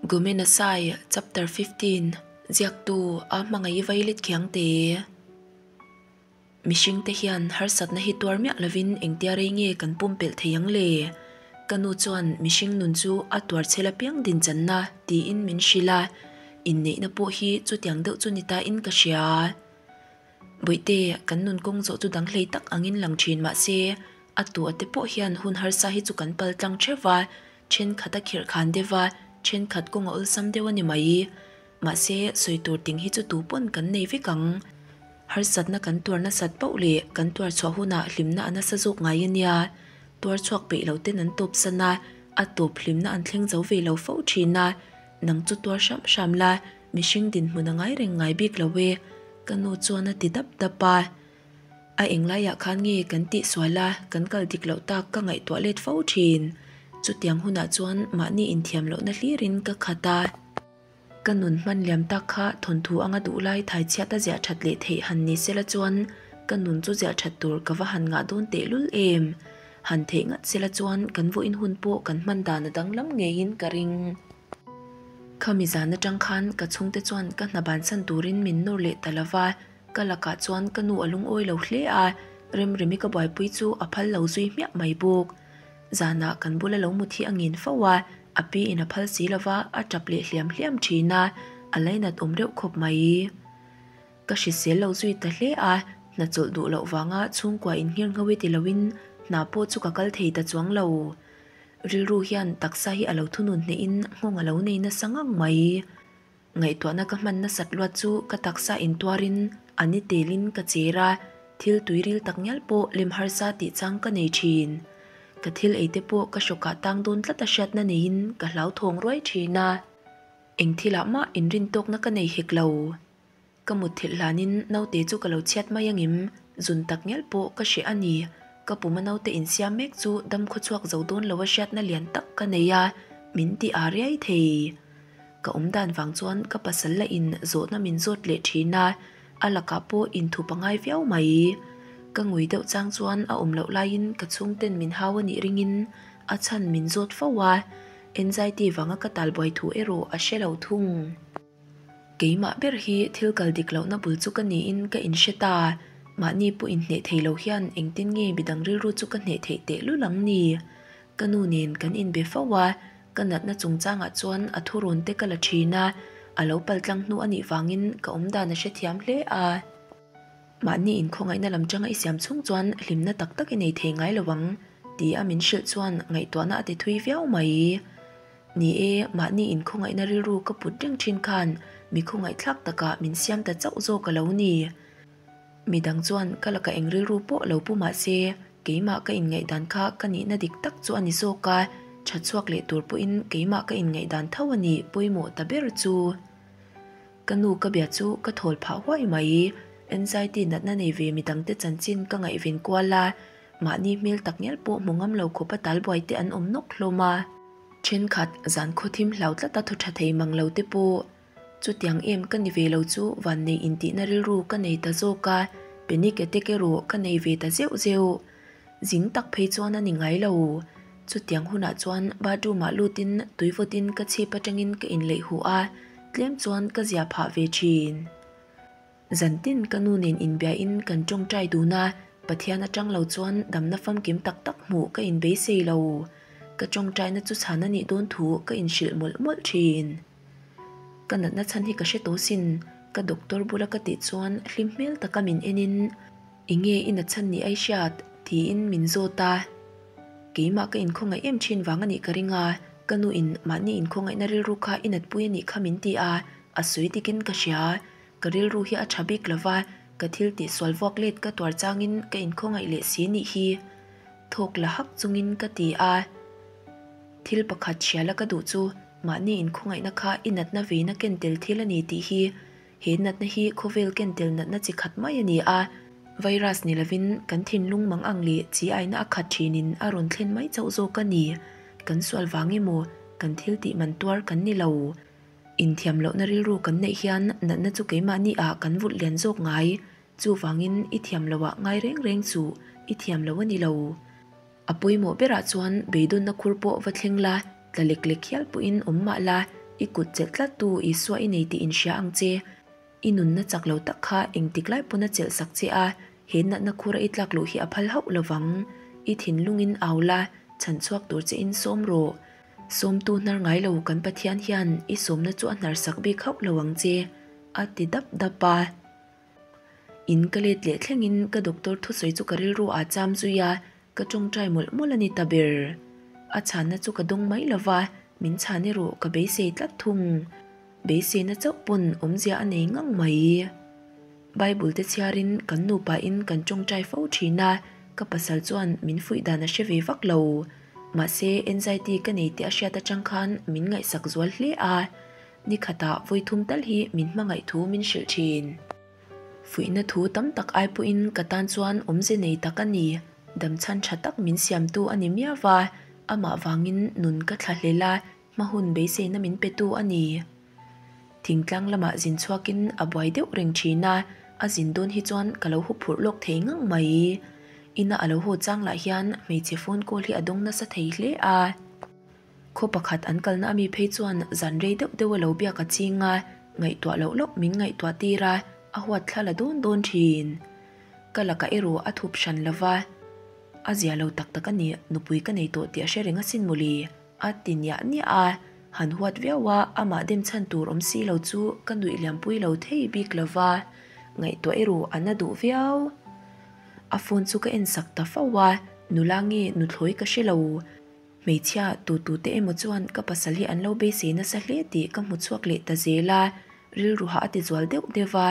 Gomenasai Chapter 15 Ziaktu A Hmangaih Vailet Khiangte Mihringte hian harsatna hi tuar miah lovin engtia rei nge kan pumpelh thei ang le? Ka nu chuan mihring nun chu a tuar chhel apiang dinchanna tiin min hrilh a, inneihna pawh hi chutiang deuh chu ni ta in ka hria. Bawihte, kan nun kawng zawh chu dang hlei tak angin lang thin mah se, a tu ate pawh hian hun harsa hi chu kan pal tlang theuh va, thenkhat a khirh khan deuh va, thenkhat kawng a awlsam deuh a ni mai. Mahse, sawi tur ting hi chu tu pawn kan nei vek ang. Harsatna kan tuar nasat pauh leh kan tuar chhuah hunah hlimna a nasa zawk ngai a nia. Tuar chhuak peih lo ten an tawp san a, a tawp hlimna an thleng zo ve lo fo thin a. Nang chu tuar hram hram la, mihring dinhmun a ngai reng ngai bik lo e, ka nu chuan a ti dap dap a. A englaiah khan nge kan tihsual a, kan kal dik loh tak ka ngaihtuah let fo thin. Chutiang hunah chuan mahni inthiam lohna hlirin ka khat a. Ka nun hman liam tak kha thawnthu anga duhlai thaichhiat a ziah that leh theih han ni sela chuan ka nun chu ziah that tur ka va han ngah dawn tehlul em. Han theih ngat sela chuan kan vawiin hun pawh kan hman dan a danglam ngeiin ka ring. Khami zan atang khan ka chhungte chuan ka hna bansan turin min nawr leh ta lova, ka lakah chuan ka nu a lungawi lo hle a, Remremi ka buaipui chu a phal lo zui hmiah mai bawk. Zanah kan bula lo mut hi a ngin fo a, a pi in a phal si lova a tap leh hliam hliam thin a, a lainat awm reuh khawp mai. Ka hrisel lo zui ta hle a, hna chawlh duh loh vanga chhungkua in nghir ngho e ti loin hna pawh chu ka kal thei ta chuang lo. Rilru hian taksa hi a lo thunun hnehin nghawng a lo nei nasa ngang mai. Ngaihtuahna ka hman nasat luat chu ka taksa intuarin a ni telin ka cher a, thil tuiril tak ngial pawh lem harsa tih chang ka nei thin. Ka thil eite pawh ka hrawkah tang dawn tlat a hriatna neiin ka hlauthawng ruai thin a. Eng thilah mah inrintawkna ka nei hek lo. Ka mutthilh hlanin naute chu ka lo chhiat mai angim, zun tak ngial pawh ka hreh a ni. Ka puma naute insiam mek chu dam khawchhuak zo dawn lo a hriatna lian tak ka nei a, min ti â riai thei. Ka awm dan vang chuan ka pasal la in zawhna min zawt leh thin a, a lakah pawh inthup a ngai viau mai. Ka ngui deuh chang chuan a awm loh laiin ka chhungten min hau a nih ringin a chhan min zawt fo a, anxiety vanga ka talbuai thu erawh a hre lo thung. Keimah ber hi thil kal dik lohna bul chu ka niin ka inhre ta. Mahni pawh inhneh thei lo hian engtin nge midang rilru chu ka hneh theih tehlul ang ni? Ka nu nen kan inbe fo a, ka natna chungchangah chuan a thurawn te ka la thin a, a lo paltlang hnu a nih vangin ka awmdan a hrethiam hle a. Mahni inkhawngaihna lam tanga i siam chhung chuan hlimna tak tak i nei thei ngai lo ang, ti a min hrilh chuan ngaihtuahna a ti thui viau mai. Ni e, mahni inkhawngaihna rilru ka put reng thin khan mi khawngaihthlak takah min siam ta chauh zawk a lo ni. Midang chuan ka laka eng rilru pawh lo pu mah se, keimah ka inngaihdan kha ka nihna dik tak chu a ni zawk a, tha chhuak leh tur pawhin keimah ka inngaihdan tho a ni pawimawh ta ber chu. Ka nu ka bia chu ka thawl phah huai mai. Anxiety natna nei ve midangte chanchin ka ngaihven kual a, mahni hmel tak ngial pawh hmu ngam lo khawpa talbuai te an awm nawk hlawm a. Thenkhat zan khawthim hlau tlata thaw tha thei mang lo te pawh chutiang em ka ni ve lo chu vannei intihna rilru ka nei ta zawk a, panic attack erawh ka nei ve ta zeuh zeuh. Zing tak phei chuan a ni ngai lo. Chutiang hunah chuan bathroom ah lutin tui vawtin ka chhip atangin ka inleih huh a, tlem chuan ka zia phah ve thin. Zantin ka nu nen inbiain kan tawngtai dun a, Pathian atang lo chuan damna famkim tak tak hmuh ka inbeisei lo. Ka tawngtaina chu chhan a nih dawn thu ka inhrilh mawlh mawlh thin. Ka natna chhan hi ka hre tawh sin, ka doctor bula ka tih chuan hlim hmel taka min enin, Enge i nat chhan nih ai hriat? tiin min zawt a. Keimah ka inkhawngaih em thin vang a nih ka ring a, ka nu in mahni inkhawngaihna rilru kha i natpui a nih kha min ti a, a sawi dikin ka hria. Ka rilru hi a tha bik lova, ka thil tih sual vuak let ka tuar changin ka inkhawngaih leh si nih hi. Thawk la hak chungin ka ti a. Thil pakhat hriala ka duh chu mahni inkhawngaihna kha i natna veina ken tel thil a ni tih hi. He natna hi khawvel ken tel natna chi khat mai a ni a, virus ni lovin kan thinlung mang ang leh chi aina a khat thinin a rawn thlen mai chauh zawk a ni. Kan sual vang emaw kan thil tih man tuar kan ni lo. Inthiam lohna rilru kan neih hian natna chu keimahni ah kan vulh lian zawk ngai. Chuvangin i thiam loh ah ngai reng reng chu i thiam lo a ni lo. A pawimawh berah chuan beidawnna khur pawh va thleng la, tla lek lek hial pawhin awm mah la, I kut chelh tlattu Isua i nei tih inhria ang che. I nunna chak lo tak kha engtik lai pawn a chelh sak che a, he natna khura i tlak luh hi a phal hauh lovang. I thinlungin au la, chhan chhuak tur che in sawm rawh. Sawmtu hnar ngai lo kan Pathian hian i sawmna chu a hnar sak bik hauh lo ang che, a ti dap dap a. In ka let leh thlengin ka doctor thusawi chu ka rilru ah cham zui a, ka tawngtai mawlh mawlh a ni ta ber. A chhanna chu ka dawng mai lova, min chhan erawh ka beisei tlat thung. Beiseina chauh pawn awmzia a nei ngang mai. Bible te chhiarin kan nupa in kan tawngtai fo thin a, ka pasal chuan min fuih dan a hre ve vak lo. Mahse anxiety ka nei tih a hriat atang khan min ngaihsak zual hle a. Ni khatah vawi thum tal hi min hmangaih thu min hrilh thin. Fuihna thu tam tak ai pawhin ka tan chuan awmze nei tak a ni. Damchhan tha tak min siamtu a ni miau va, amah vangin nun ka thla hlel a, hma hun beiseina min petu a ni. Thingtlang lamah zin chhuakin a buai deuh reng thin a, a zin dawn hi chuan ka lo huphurh lawk thei ngang mai. Ina a lo haw chang lah hian hmeichhe phone call hi a dawng nasa thei hle a. Khaw pakhat an kalna ami phei chuan zan rei deuh deuh a lo biak a ching a, ngaihtuah loh loh min ngaihtuah tir a, a huat thla la dawn dawn thin. Ka lakah erawh a thup hran lo va, a zia lo tak tak a ni, nupui ka nei tawh tih a hre reng asin mawle, a ti niah niah a, han huat viau a, amah dem chhan tur awm si lo chu ka nuih liampui lo thei bik lo va, ngaihtuah erawh a na duh viau. A phone chu ka en sak ta fo a, nula nge nuthlawi ka hre lo. Hmeichhia tutute emaw chuan ka pasal hi an lo beisei nasa hle tih ka hmu chhuak leh ta zel a, rilru hah a ti zual deuh deuh va,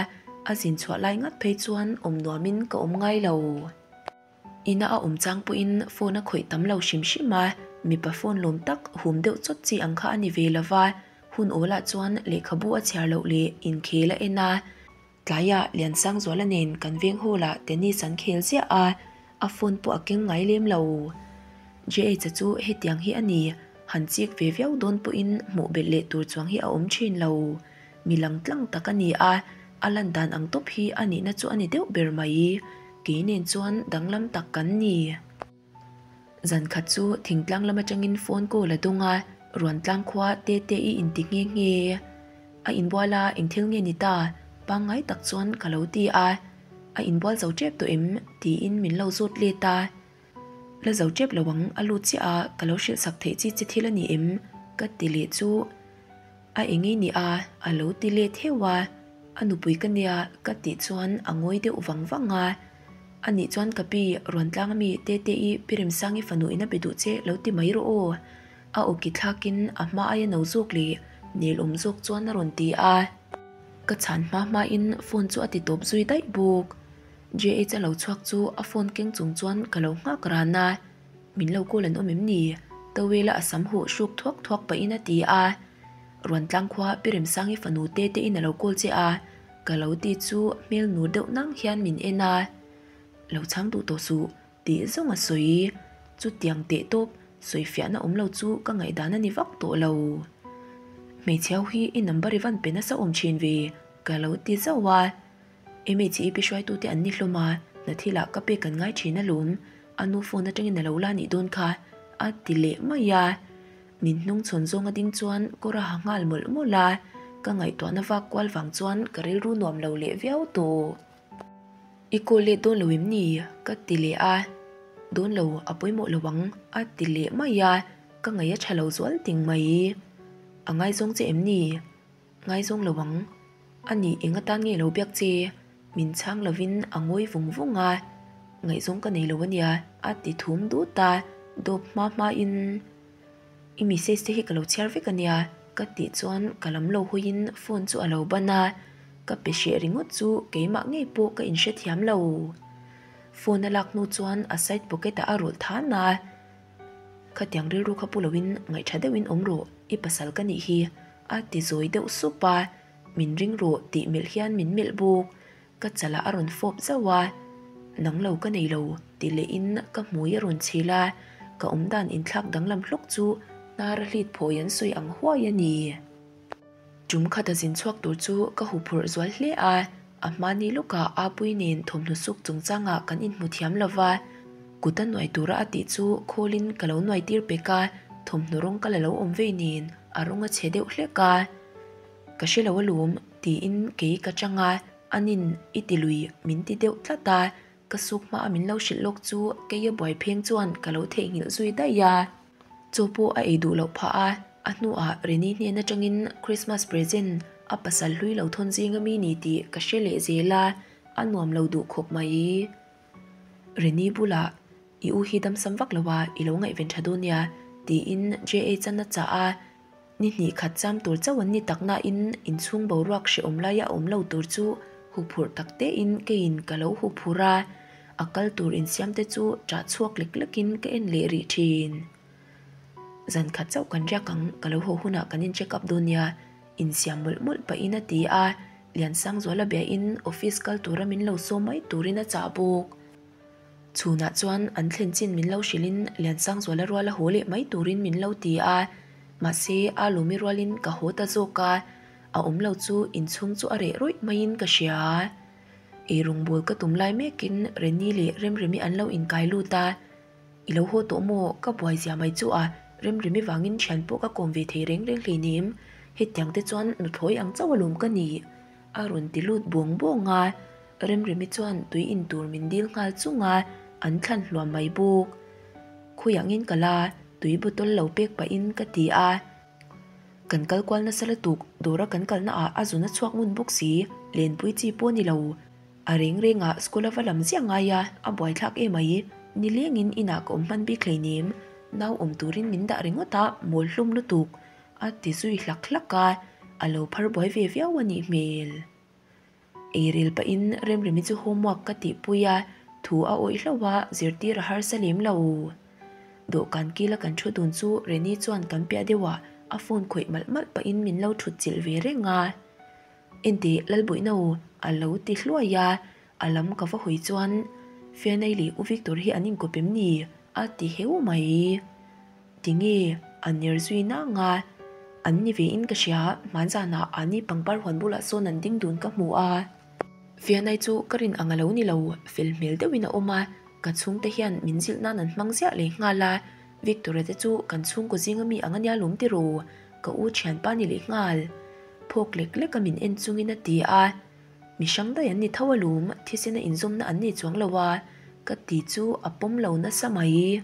a zin chhuah lai ngat phei chuan awm nuamin ka awm ngai lo. Ina a awm chang pawhin phone a khawih tam lo hrim hrim a, mipa phone lawm tak hum deuh chawt chi ang kha a ni ve lo va, hun awlah chuan lehkhabu a chhiar loh leh inkhel a en a, Tlaiah Liansangzuala nen kan veng hall-ah tennis an khel ziah a, a phone pawh a keng ngai lem lo. JH-a chu hetiang hi a ni, han chik ve viau dawn pawhin hmuh belh leh tur chuang hi a awm thin lo. Mi lang tlang tak a ni a, a lan dan ang tawp hi a nihna chu a ni deuh ber mai. Kei nen chuan danglam tak kan ni. Zan khat chu thingtlang lam atangin phone call a dawng a, Ruantlang khua Tete i inti nghe nghe. A inbual a, eng thil nge ni ta? Pangngai tak chuan ka lo ti a. A inbual zo tep tawh em? tiin min lo zawt let a. La zo tep lo ang, a lut chiah a, ka lo hrilh sak theih chi che thil a ni em? ka ti leh chu. A eng ei ni a? a lo ti let heu a. A nupui ka nia ka tih chuan a ngawi deuh vang vang a. A nih chuan ka pi, Ruantlang ami Tete-i Pi Remsangi fanu in a be duh che lo ti mai rawh aw. A awki thlakin a hma aia no zawk leh nel awm zawk chuan a rawn ti a. Ka chhan hma hmain phone chu a ti tawp zui daih bawk. JH a lo chhuak chu a phone keng chung chuan ka lo nghak ran a. Min lo call an awm em ni? Towel-a a sam huh hruk thuak thuak pahin a ti a. Ruantlang khua Pi Remsangi fanu Tete-in a lo call che a. Ka lo ti chu hmel nur deuh nang hian min en a, Lo chhang duh tawh suh tih zawng a sawi. Chutiang teh tawp sawi fiahna awm lo chu ka ngaihdan a ni vak tawh lo. Hmeichhe ho hi i number i van pe nasa awm thin ve ka lo ti zauh a. MHEP hruaitute an ni hlawm a, hna thilah ka pek an ngai thin alawm, a nu phone atangin a lo la nih dawn kha a ti leh mai a. Min hnung chhawn zawng a ding chuan kawr a ha nghal mawlh mawlh a, ka ngaihtuahna vak kual vang chuan ka rilru nuam lo leh viau tawh. I call let dawn lo em ni? ka ti leh a, Dawn lo, a pawimawh lo ang a ti leh mai a, ka ngaih a tha lo zual ting mai. A ngaizawng che em ni? Ngaizawng lo ang. A nih eng atan nge lo biak che? Min chhang lovin a ngawi vung vung a, Ngaihzawng ka nei lo a nia a ti thum dut a, dawp hma hmain I message te hi ka lo chhiar vek a nia ka tih chuan ka lam lo hawiin phone chu a lo ban a, ka pe hreh ringawt chu keimah ngei pawh ka inhrethiam lo. Phone a lak hnu chuan a side pocket ah a rawlh than a. Khatiang rilru kha pu loin ngaihṭha deuhin awm rawh, i pasal ka nih hi, a ti zawi deuh sup a, min ring rawh tih melh hian min melh bawk. Ka chalah a rawn fawp zauh a, Nang lo ka nei lo ti lehin ka hmui a rawn chhil a, ka awmdan inthlak danglam hlawk chu hnar a hlit phawi an sawi ang huai a ni. Tum khat a zin chhuak tur chu ka huphurh zual hle a, a hmani lawkah Apui nen thawmhnaw suk chungchangah kan inhmu thiam lo va, kut a nuai tura a tih chu khawlin ka lo nuai tir pek a, Thawmhnaw rawng ka la lo awm vei nen a rawng a chhe deuh hlek a. Ka hre lo alawm tiin kei ka chang a, anin i ti lui min ti deuh tlat a, ka suk hma a min lo hrilh lawk chu keia buai pheng chuan ka lo theihnghilh zui daih a. Chaw pawh a ei duh loh phah a, a hnuah Reni hnen atangin Christmas present a pasal hlui lo thawn zing ami ni tih ka hre leh zel a, a nuam lo duh khawp mai. Reni bulah I u hi damsam vak lo a, i lo ngaihven tha dawn nia tiin JA chan a chah a, ni hnih khat cham tur chauh an ni tak nain inchhung boruak hrehawm laia awm lo tur chu huphurh tak tein keiin ka lo huphurh a, a kal tur insiam te chu ṭah chhuak lek lekin ka en leh rih ṭhin. Zan khat chauh kan riak ang, ka lo haw hunah kan in check up dawn nia, insiam mawlh mawlh pahin a ti a, Liansangzuala biain office kal tura min lo sawm mai turin a chah bawk. Chhunah chuan an thlen chin min lo hrilhin Liansangzuala ruala haw leh mai turin min lo ti a, mahse a lawmi rualin ka haw ta zawk a, a awm lo chu inchhung chu a reh rawih maiin ka hria. Eirawngbawl ka tum lai mekin Reni leh Remremi an lo inkai lut a, I lo haw tawh maw? Ka buai zia mai chu a, Remremi vangin thian pawh ka kawm ve thei reng reng hleinem, hetiang te chuan nuthlawi ang chauh alawm ka ni. A rawn ti lut buang buang a, Remremi chuan tui in tur min dil nghal chung a, an thlan hluam mai bawk. Khawiah ngin ka la, tui bottle lo pek pahin ka ti a. Kan kal kual nasa lutuk, dawra kan kalna ah a zun a chhuak ngun bawk si, lenpui chi pawh ni lo. A reng reng ah school a va lam ziah ngai a, a buaithlak em mai. Nilengin inah ka awm hman bik hleinem, nau awm turin min dah ringawt a, mawl hlum lutuk. A ti zui hlak hlak a, a lo phar buai ve viau a nih hmel. Eirel pahin Remremi chu homework ka tihpui a, thu a awih hlauh a, zirtir a harsa lem lo. Dawhkan kila kan thu dun chu Reni chuan kan piah deuhah a phone khawih malh malh pahin min lo thut chilh ve reng a. Enteh Lalbuihna u a lo ti hluai a, a lam ka va hawi chuan Fianei leh U Victor hi an inkawp em ni? a ti heu mai. Tinge a ner zui nang a, an ni ve in ka hria, hmanzanah ani pangpar huan bulah sawn an ding dun ka hmu a. Fianai chu ka rin ang a lo ni lo, fel hmel deuhin a awm a, ka chhungte hian min zilh nan an hmang ziah leh nghal a, Victor-a te chu kan chhungkaw zinga mi ang a nia lawm tiraw, ka u thianpa ni leh nghal. Phawk lek lek a min en chungin a ti a. Mi hrang daih an ni tho alawm, thisena inzawmna an nei chuang lo a, ka ti chu a pawm lo nasa mai.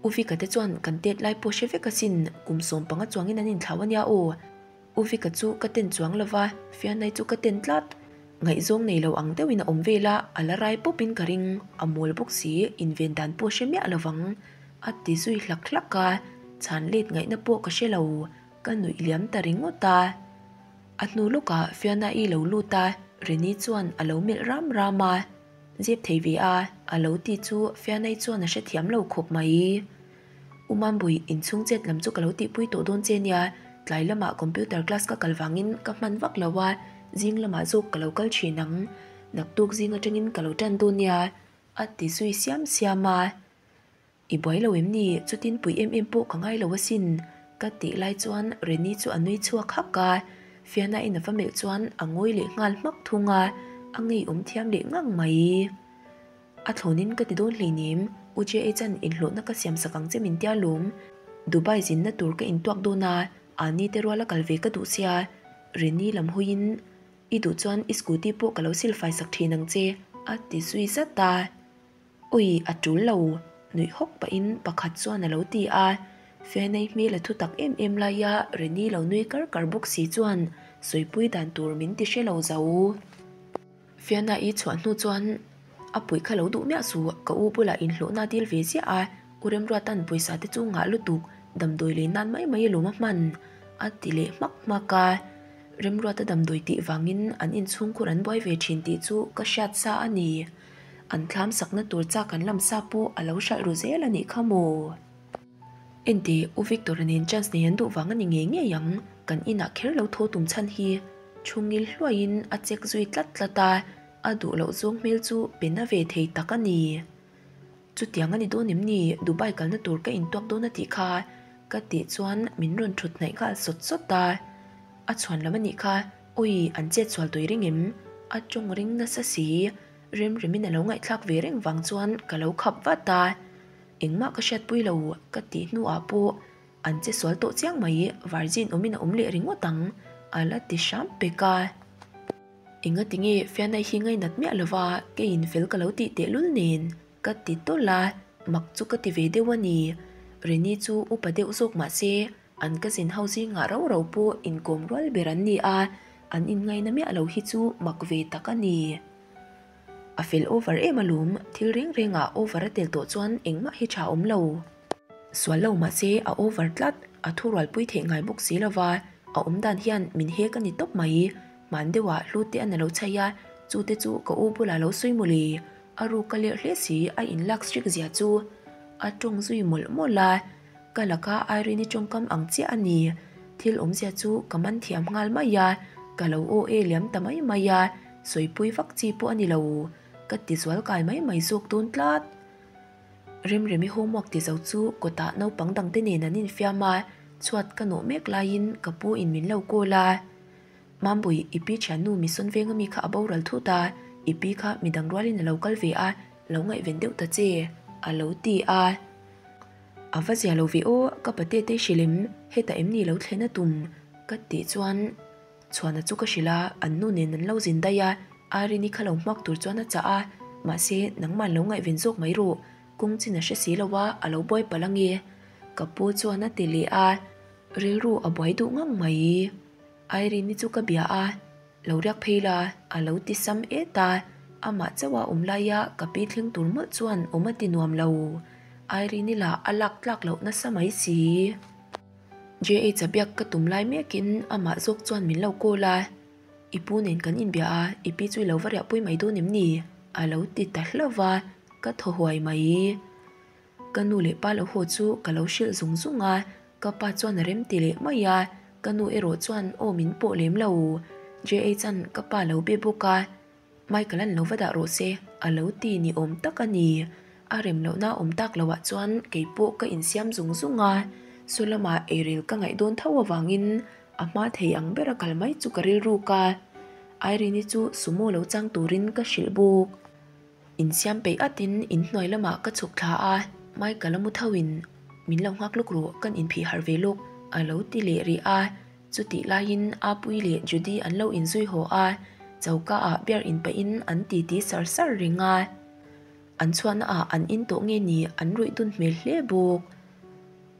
U Vika te chuan kan tet lai pawh hre vek asin, kum 15 chuangin an inthlau a nia aw. U Vika chu ka ten chuang lo va, Fianai chu ka ten tlat. Ngaihzawng nei lo ang deuhin a awm vel a, a la rai pawpin ka ring, a mawl bawk si, inven dan pawh hre miah lo vang, a ti zui hlak hlak a, chhan let ngaihna pawh ka hre lo, ka nuih liam ta ringawt a. A hnu lawkah Fiona-i lo lut a, Reni chuan a lo melh ram ram a. Zep thei ve a, a lo ti chu Fiona-i chuan a hrethiam lo khawp mai. U Mambui, inchhung chet lam chu ka lo tihpui tawh dawn che nia, tlai lamah computer class ka kal vangin ka hman vak lo a, zing lamah zawk ka lo kal thin ang. Naktuk zing atangin ka lo tan dawn nia, a ti zui siam siam a. I buai lo em ni? Chutin pui em em pawh ka ngai lo asin, ka tih lai chuan Reni chu a nui chhuak hak a, Fiana in a va melh chuan a ngawi leh nghal hmak thung a, a ngeiawm thiam leh ngang mai. A thlawnin ka ti dawn hleinem, U JH-a'n inhlawhna ka siam sak ang che min tia lawm, Dubai zinna tur ka intuak dawn a, Ani te ruala kal ve ka duh sia, Reni lam hawiin i duh chuan i scooty pawh ka lo silfai sak thin ang che, a ti zui zat a. Ui, a tul lo, nuih hawk pahin pakhat chuan a lo ti a. Fianei hmel a thu tak em em laia Reni lo nui kar kar bawk si chuan sawipui dan tur min ti hre lo zo. Fiana-i chhuah hnu chuan a puih kha lo duh miah suh, ka u bulah inhlawhna dil ve ziah a, U Remruata'n pawisa te chu ngah lutuk, damdawi lei nan mai mai alawm a hman, a ti leh hmak hmak a. Remruata damdawi tih vangin an inchhungkhur an buai ve thin tih chu ka hriat sa a ni. An thlam sakna tur chak an lam sa pawh a lo hralh ru zel a nih kha maw? Enteh, U Victor-a nen chance nei an duh vang a ni ngei ngei ang, kan inah kher lo thaw tum chhan hi thu ngil hluaiin a check zui tlat tlat a, a duh loh zawng hmel chu pe na ve thei tak a ni. Chutiang a ni dawn em ni, Dubai kalna tur ka intuak dawn a tih kha ka tih chuan min rawn thut hnaih nghal sawt sawt a, a chhuan lam a nih kha, awi an chet sual tawih ring em? A tawng ring nasa si. Remremin a lo ngaihthlak ve reng vang chuan ka lo khap vat a, engmah ka hriatpui lo ka tih hnuah pawh An che sual tawh chiang mai, virgin awmin a awm leh ringawt ang, a la ti hram pek a. Engati nge Fianai hi ngainat miah lova keiin fel ka lo tih tehlul nen ka ti tawlh a, mak chu ka ti ve deuh a ni. Reni chu upa deuh zawk mah se an cousin ho zingah rau rau pawh inkawm rual ber an ni a, an inngaina miah lo hi chu mak ve tak a ni. A fel over em alawm, thil reng rengah over a tel tawh chuan engmah hi tha awm lo. Sual lo mahse a over tlat, a thurualpui theih ngai bawk si lova, a awm dan hian min hek a ni tawp mai. Hman deuhah hlute an a lo chhaih a, chute chu ka u bulah lo sawi mawle, a ruk a lerh hle si, a inlak strict zia chu a tawng zui mawlh mawlh a, ka laka Irene-i tawngkam ang chiah a ni. Thil awmzia chu ka man thiam nghal mai a, ka lo aw e liam ta mai mai a, sawipui vak chi pawh a ni lo, ka ti zual kai mai mai zawk dawn tlat. Remremi homework ti zo chu kawtah naupang dangte nen an infiam a, chhuat ka nawh mek laiin ka pu in min lo call a. Mambui, i pi thiannu Mission venga mi kha a boral thut a, i pi kha midang rualin a lo kal ve a, lo ngaihven deuh ta che, a lo ti a. A va zia lo ve aw, ka pate te hrilh em, hetah em ni lo thlen a tum? ka tih chuan Chhuana chu ka hrilh a, an nu nen an lo zin daih a, Irene-i kha lo hmuak tur chuan a chah a, mahse nangman lo ngaihven zawk mai rawh, kawng chin a hre si lo a, a lo buai palh ange, ka pu chuan a ti leh a, rilru a buai duh ngang mai. Irene-i chu ka bia a, lo riak phei la, a lo ti sam et a, amah chauh a awm laia ka pi thleng tur mawlh chuan awm a ti nuam lo. Irene-i lah a lak tlak loh nasa mai si. JH-a biak ka tum lai mekin amah zawk chuan min lo call a, I pu nen kan inbia a, i pi chu i lo va riahpui mai dawn em ni? a lo ti ta hlauh va, ka thaw huai mai. Ka nu leh pa lo haw chu ka lo hrilh zung zung a, ka pa chuan a rem ti leh mai a, ka nu erawh chuan aw min pawh lem lo. JH-a'n ka pa lo be bawk a, Michael a'n lo va dah rawh se a lo ti ni awm tak a ni. A rem lohna awm tak loah chuan kei pawh ka insiam zung zung a, saw lamah eirel ka ngaih dawn tho avangin a hma thei ang bera kal mai chu ka rilruk a. Irene-i chu sumo lo chang turin ka hrilh bawk. Insiam peih atin inhnuai lamah ka chhuk thla a, Michael a mu tho in min lo nghak lawk rawh kan inphih harh ve lawk a lo ti leh rih a, chutih laiin Apuii leh Judy an lo inzui haw a, choka ah beer in pahin an titi sar sar reng a, an chhuahna ah an in tawh nge ni an ruih dun hmel hle bawk.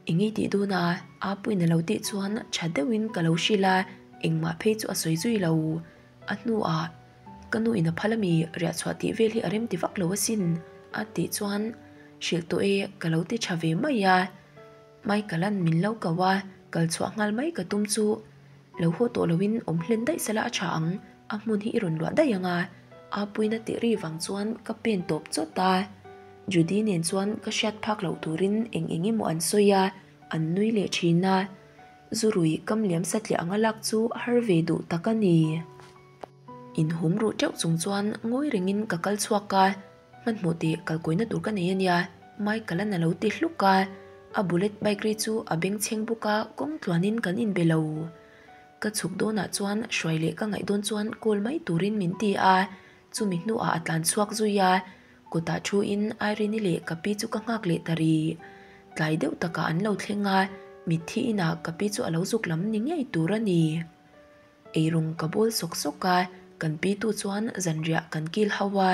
Eng i tih dawn a? Apuiin a lo tih chuan tha deuhin ka lo hrilh a, engmah phei chu a sawi zui lo. A hnuah, Ka nu in a phal ami, riah chhuah tih vel hi a rem ti vak lo asin, a tih chuan hrilh tawh e ka lo ti tha ve mai a. Michael-a'n min lo ko a, kal chhuah nghal mai ka tum chu lo haw tawh loin awm hlen daih sela a tha ang, a hmun hi i rawn luah daih ang a, a puina tih ri vang chuan ka pen tawp chawt a. Judy nen chuan ka hriat phak loh turin eng eng emaw an sawi a, an nui leh thin a. Zurui kam liam satliah anga lak chu a har ve duh tak a ni. Inhum ruh teuh chung chuan ngawi rengin ka kal chhuak a, hmanhmawh tih kalkawina tur ka nei a nia, Michael-a'n a lo ti hluk a, a bullet bike ri chu a bengchheng bawk a, kawng tluanin kan inbe lo. Ka chhuk dawnah chuan hruai leh ka ngaih dawn chuan call mai turin min ti a, chumi hnuah a tlan chhuak zui a, kawtah thuin Irene-i leh ka pi chu ka nghak leh ta rih. Tlai deuh takah an lo thleng a, mitthi inah ka pi chu a lo zuk lam ni ngei tur a ni. Eirawng ka bawl sawk sawk a, kan pi tu chuan zanriah kan kil hauh a,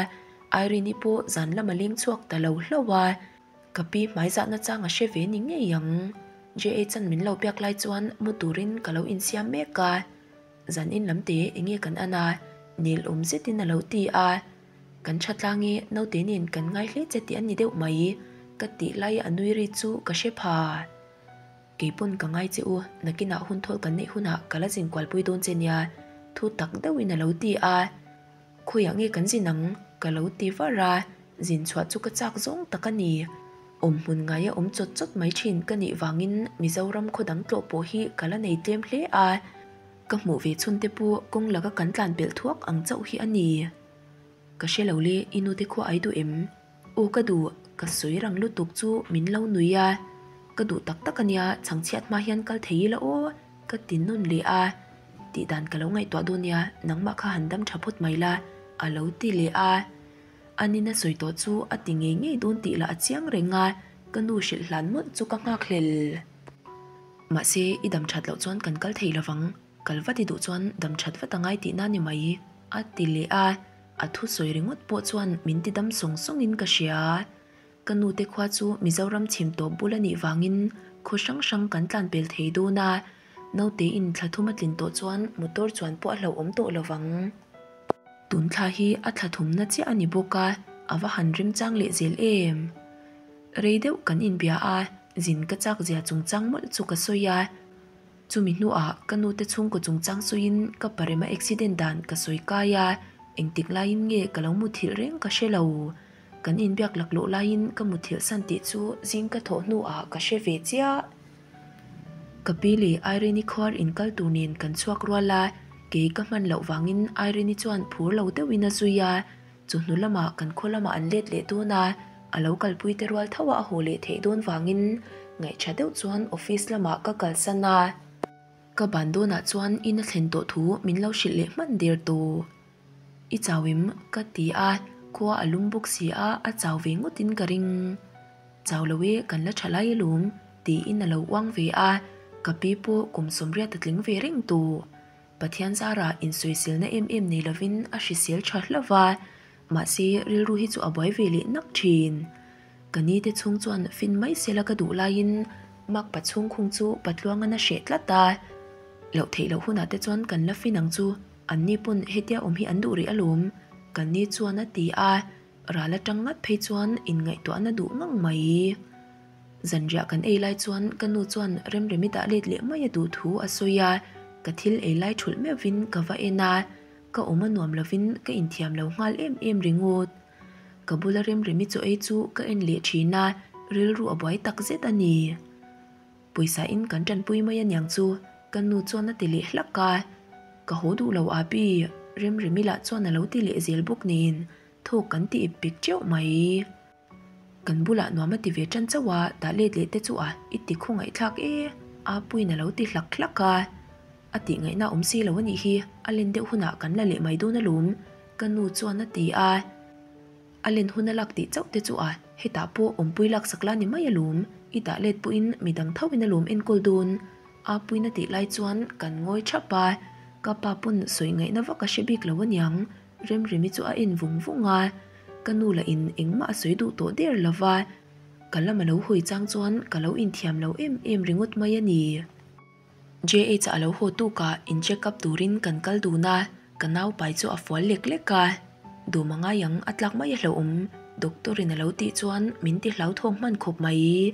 Irene-i pawh zan lam a leng chhuak ta lo hlauh a, ka pi hmaizahna chang a hre ve ni ngei ang. JH-a'n min lo biak lai chuan mu turin ka lo insiam mek a, zan in lam te enge kan an a, nel awm zetin a lo ti a, kan tha tlang i naute nen kan ngai hle che tih a ni deuh mai, ka tih lai a nui ri chu ka hre pha. Kei pawn ka ngai che u, nakinah hun thawl kan neih hunah ka la zin kualpui dawn che nia, thu tak deuhin a lo ti a. Khawiah nge kan zin ang? ka lo ti var a, zin chhuah chu ka chak zawng tak a ni. Awm hmun ngaia awm chawt chawt mai thin ka nih vangin Mizoram khaw dang tlawh pawh hi ka la nei tlem hle a, ka hmuh ve chhun te pawh kawng laka kan tlan pelh thuak ang chauh hi a ni. Ka hre lo le, i nute khua ai duh em? Aw ka duh, ka sawi rang lutuk chu min lo nui a, ka duh tak tak ania chhangchhiat hma hian kal thei ila aw ka ti nawn leh a, tih dan ka lo ngaihtuah dawn nia nangmah kha han dam tha phawt mai la a lo ti leh a, anin a sawi tawh chu a ti ngei ngei dawn tih lah a chiang reng a, ka nu hrilh hlan mawlh chu ka nghak hlel. Mahse, i dam that loh chuan kan kal thei lovang, kal vat i duh chuan dam that vat a ngai tihna ni mai, a ti leh a, a thusawi ringawt pawh chuan min ti dam sawng sawngin ka hria. Ka nute khua chu Mizoram chhim tawp bul a nih vangin khaw hrang hrang kan tlan pel thei dawn a, naute in thla thum a tlin tawh chuan motor chuan pawh a hlauhawm tawh lovang. Tun thla hi a thla thumna chiah a ni bawk a, a va han remchang leh zel em? Rei deuh kan inbia a, zin ka chak zia chungchang mawlh chu ka sawi a. Chumi hnuah ka nute chhungkaw chungchang sawiin ka parema accident dan ka sawi kai a, engtik laiin nge ka lo muthilh reng ka hre lo. Kan inbiak laklawh laiin ka muthilh san tih chu zing ka thawh hnuah ka hre ve chiah. Ka pi leh Irene-i khuar inkal tur nen kan chhuak rual a, kei ka hman loh vangin Irene-i chuan phur lo deuhin a zui a, chawhnu lamah kan khaw lamah an let leh dawn a, a lo kalpui te rual tho a a haw leh theih dawn vangin ngaihṭha deuh chuan office lamah ka kalsan a. Ka ban dawnah chuan in a thlen tawh thu min lo hrilh leh hman der tawh. I chau em? ka ti a, khua a lum bawk si a, a chau ve ngawtin ka ring. Chau lo e, kan la tha lai alawm, tiin a lo uang ve a, ka pi pawh kum sawmriat a tling ve reng tawh. Pathian zarah insawiselna em em nei lovin a hrisel tha hlauh va, mahse rilru hi chu a buai ve leh nak thin. Ka ni te chhung chuan fin mai sela ka duh laiin makpa chhungkhung chu Patluangan a hreh tlat a, loh theih loh hunah te chuan kan la fin ang chu, anni pawn hetia awm hi an duh rih alawm, ka ni chuan a ti a. Ral atang ngat phei chuan inngaihtuahna duh ngang mai. Zanriah kan ei lai chuan ka nu chuan Remremi dah let leh mai a duh thu a sawi a, ka thil ei lai thulh meuhvin ka va en a, ka awm a nuam lovin ka inthiam lo nghal em em ringawt. Ka bula Remremi chaw ei chu ka en leh thin a, rilru a buai tak zet a ni. Pawisa in kan tanpui mai aniang chu ka nu chuan a ti leh hlak a, ka haw duh lo a pi, Remremi lah chuan a lo ti leh zel bawk nen thawk kan ti ip pek teuh mai. Kan bulah nuam a ti ve tan chauh a, dah let leh te chu a i ti khawngaihthlak e, a puiin a lo ti hlak hlak a. A tih ngaihna awm si lo a nih hi, a len deuh hunah kan la leh mai dawn alawm, ka nu chuan a ti a. A len hun a lak tih chauh te chu a, hetah pawh awmpui lak sak la ni mai alawm, i dah let pawhin midang thoin alawm enkawl dawn. A puina tih lai chuan kan ngawi thap a, ka pa pawn sawi ngaihna vak a hre bik lo aniang, Remremi chu a en vung vung a, ka nu lah in engmah a sawi duh tawh der lo va, ka lam a lo hawi chang chuan ka lo inthiam lo em em ringawt mai a ni. JH a lo haw tuk a, in check up turin kan kal dun a, ka nau pai chu a fual lek lek a, dawm a ngai ang a tlak mai a hlauhawm, doctor in a lo tih chuan min ti hlauthawng hman khawp mai.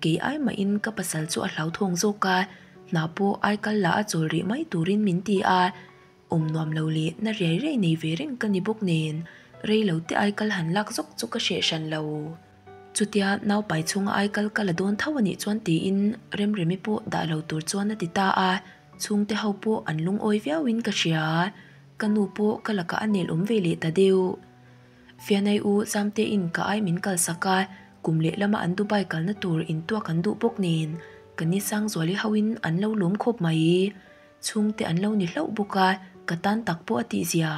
Kei ai mahin ka pasal chu a hlauthawng zawk a, hna pawh ai kal lah a chawl rih mai turin min ti a, Awm nuam lo leh na riai riai nei ve reng ka ni bawk nen, rei lo te aikal han lak zawk chu ka hreh hran lo. Chutia naupai chhunga aikal ka la dawn tho a nih chuan tiin Remremi pawh dah lo tur chuan a ti ta a, chhungte ho pawh an lungawi viauin ka hria. Ka nu pawh ka lakah a nel awm ve leh ta deuh. Fianai u Zamtein ka ai min kalsak a, kum leh lama an Dubai kalna tur intuak an duh bawk nen, ka ni Sangzuali hoin an lo lawm khawp mai. Chhungte an lo ni hlauh bawk a, ka tan tak pawh a tih zia.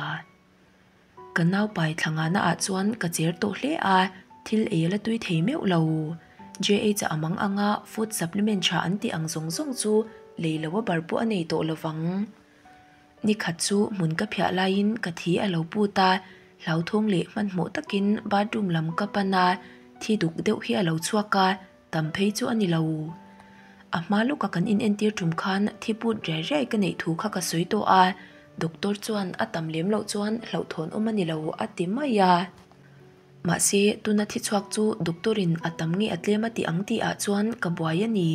Ka naupai thla ngahna ah chuan ka cher tawh hle a, thil ei a la tui thei meuh lo. JH a mang anga food supplement tha an tih ang zawng zawng chu lei lo a bar pawh a nei tawh lovang. Nikhat chu hmun ka phiah laiin ka thi a lo put a, hlauthawng leh hmanhmawh takin bathroom lam ka pan a, thi duk deuh hi a lo chhuak a, Tam phei chu a ni lo. A hma lawka kan inentir tum khan thi put riai riai ka neih thu kha ka sawi tawh a, doctor chuan a tam lem loh chuan hlauhthawn awm a ni lo a ti mai a. Mahse, tuna thi chhuak chu doctor in a tam nge a tlem a ti ang tih ah chuan ka buai a ni.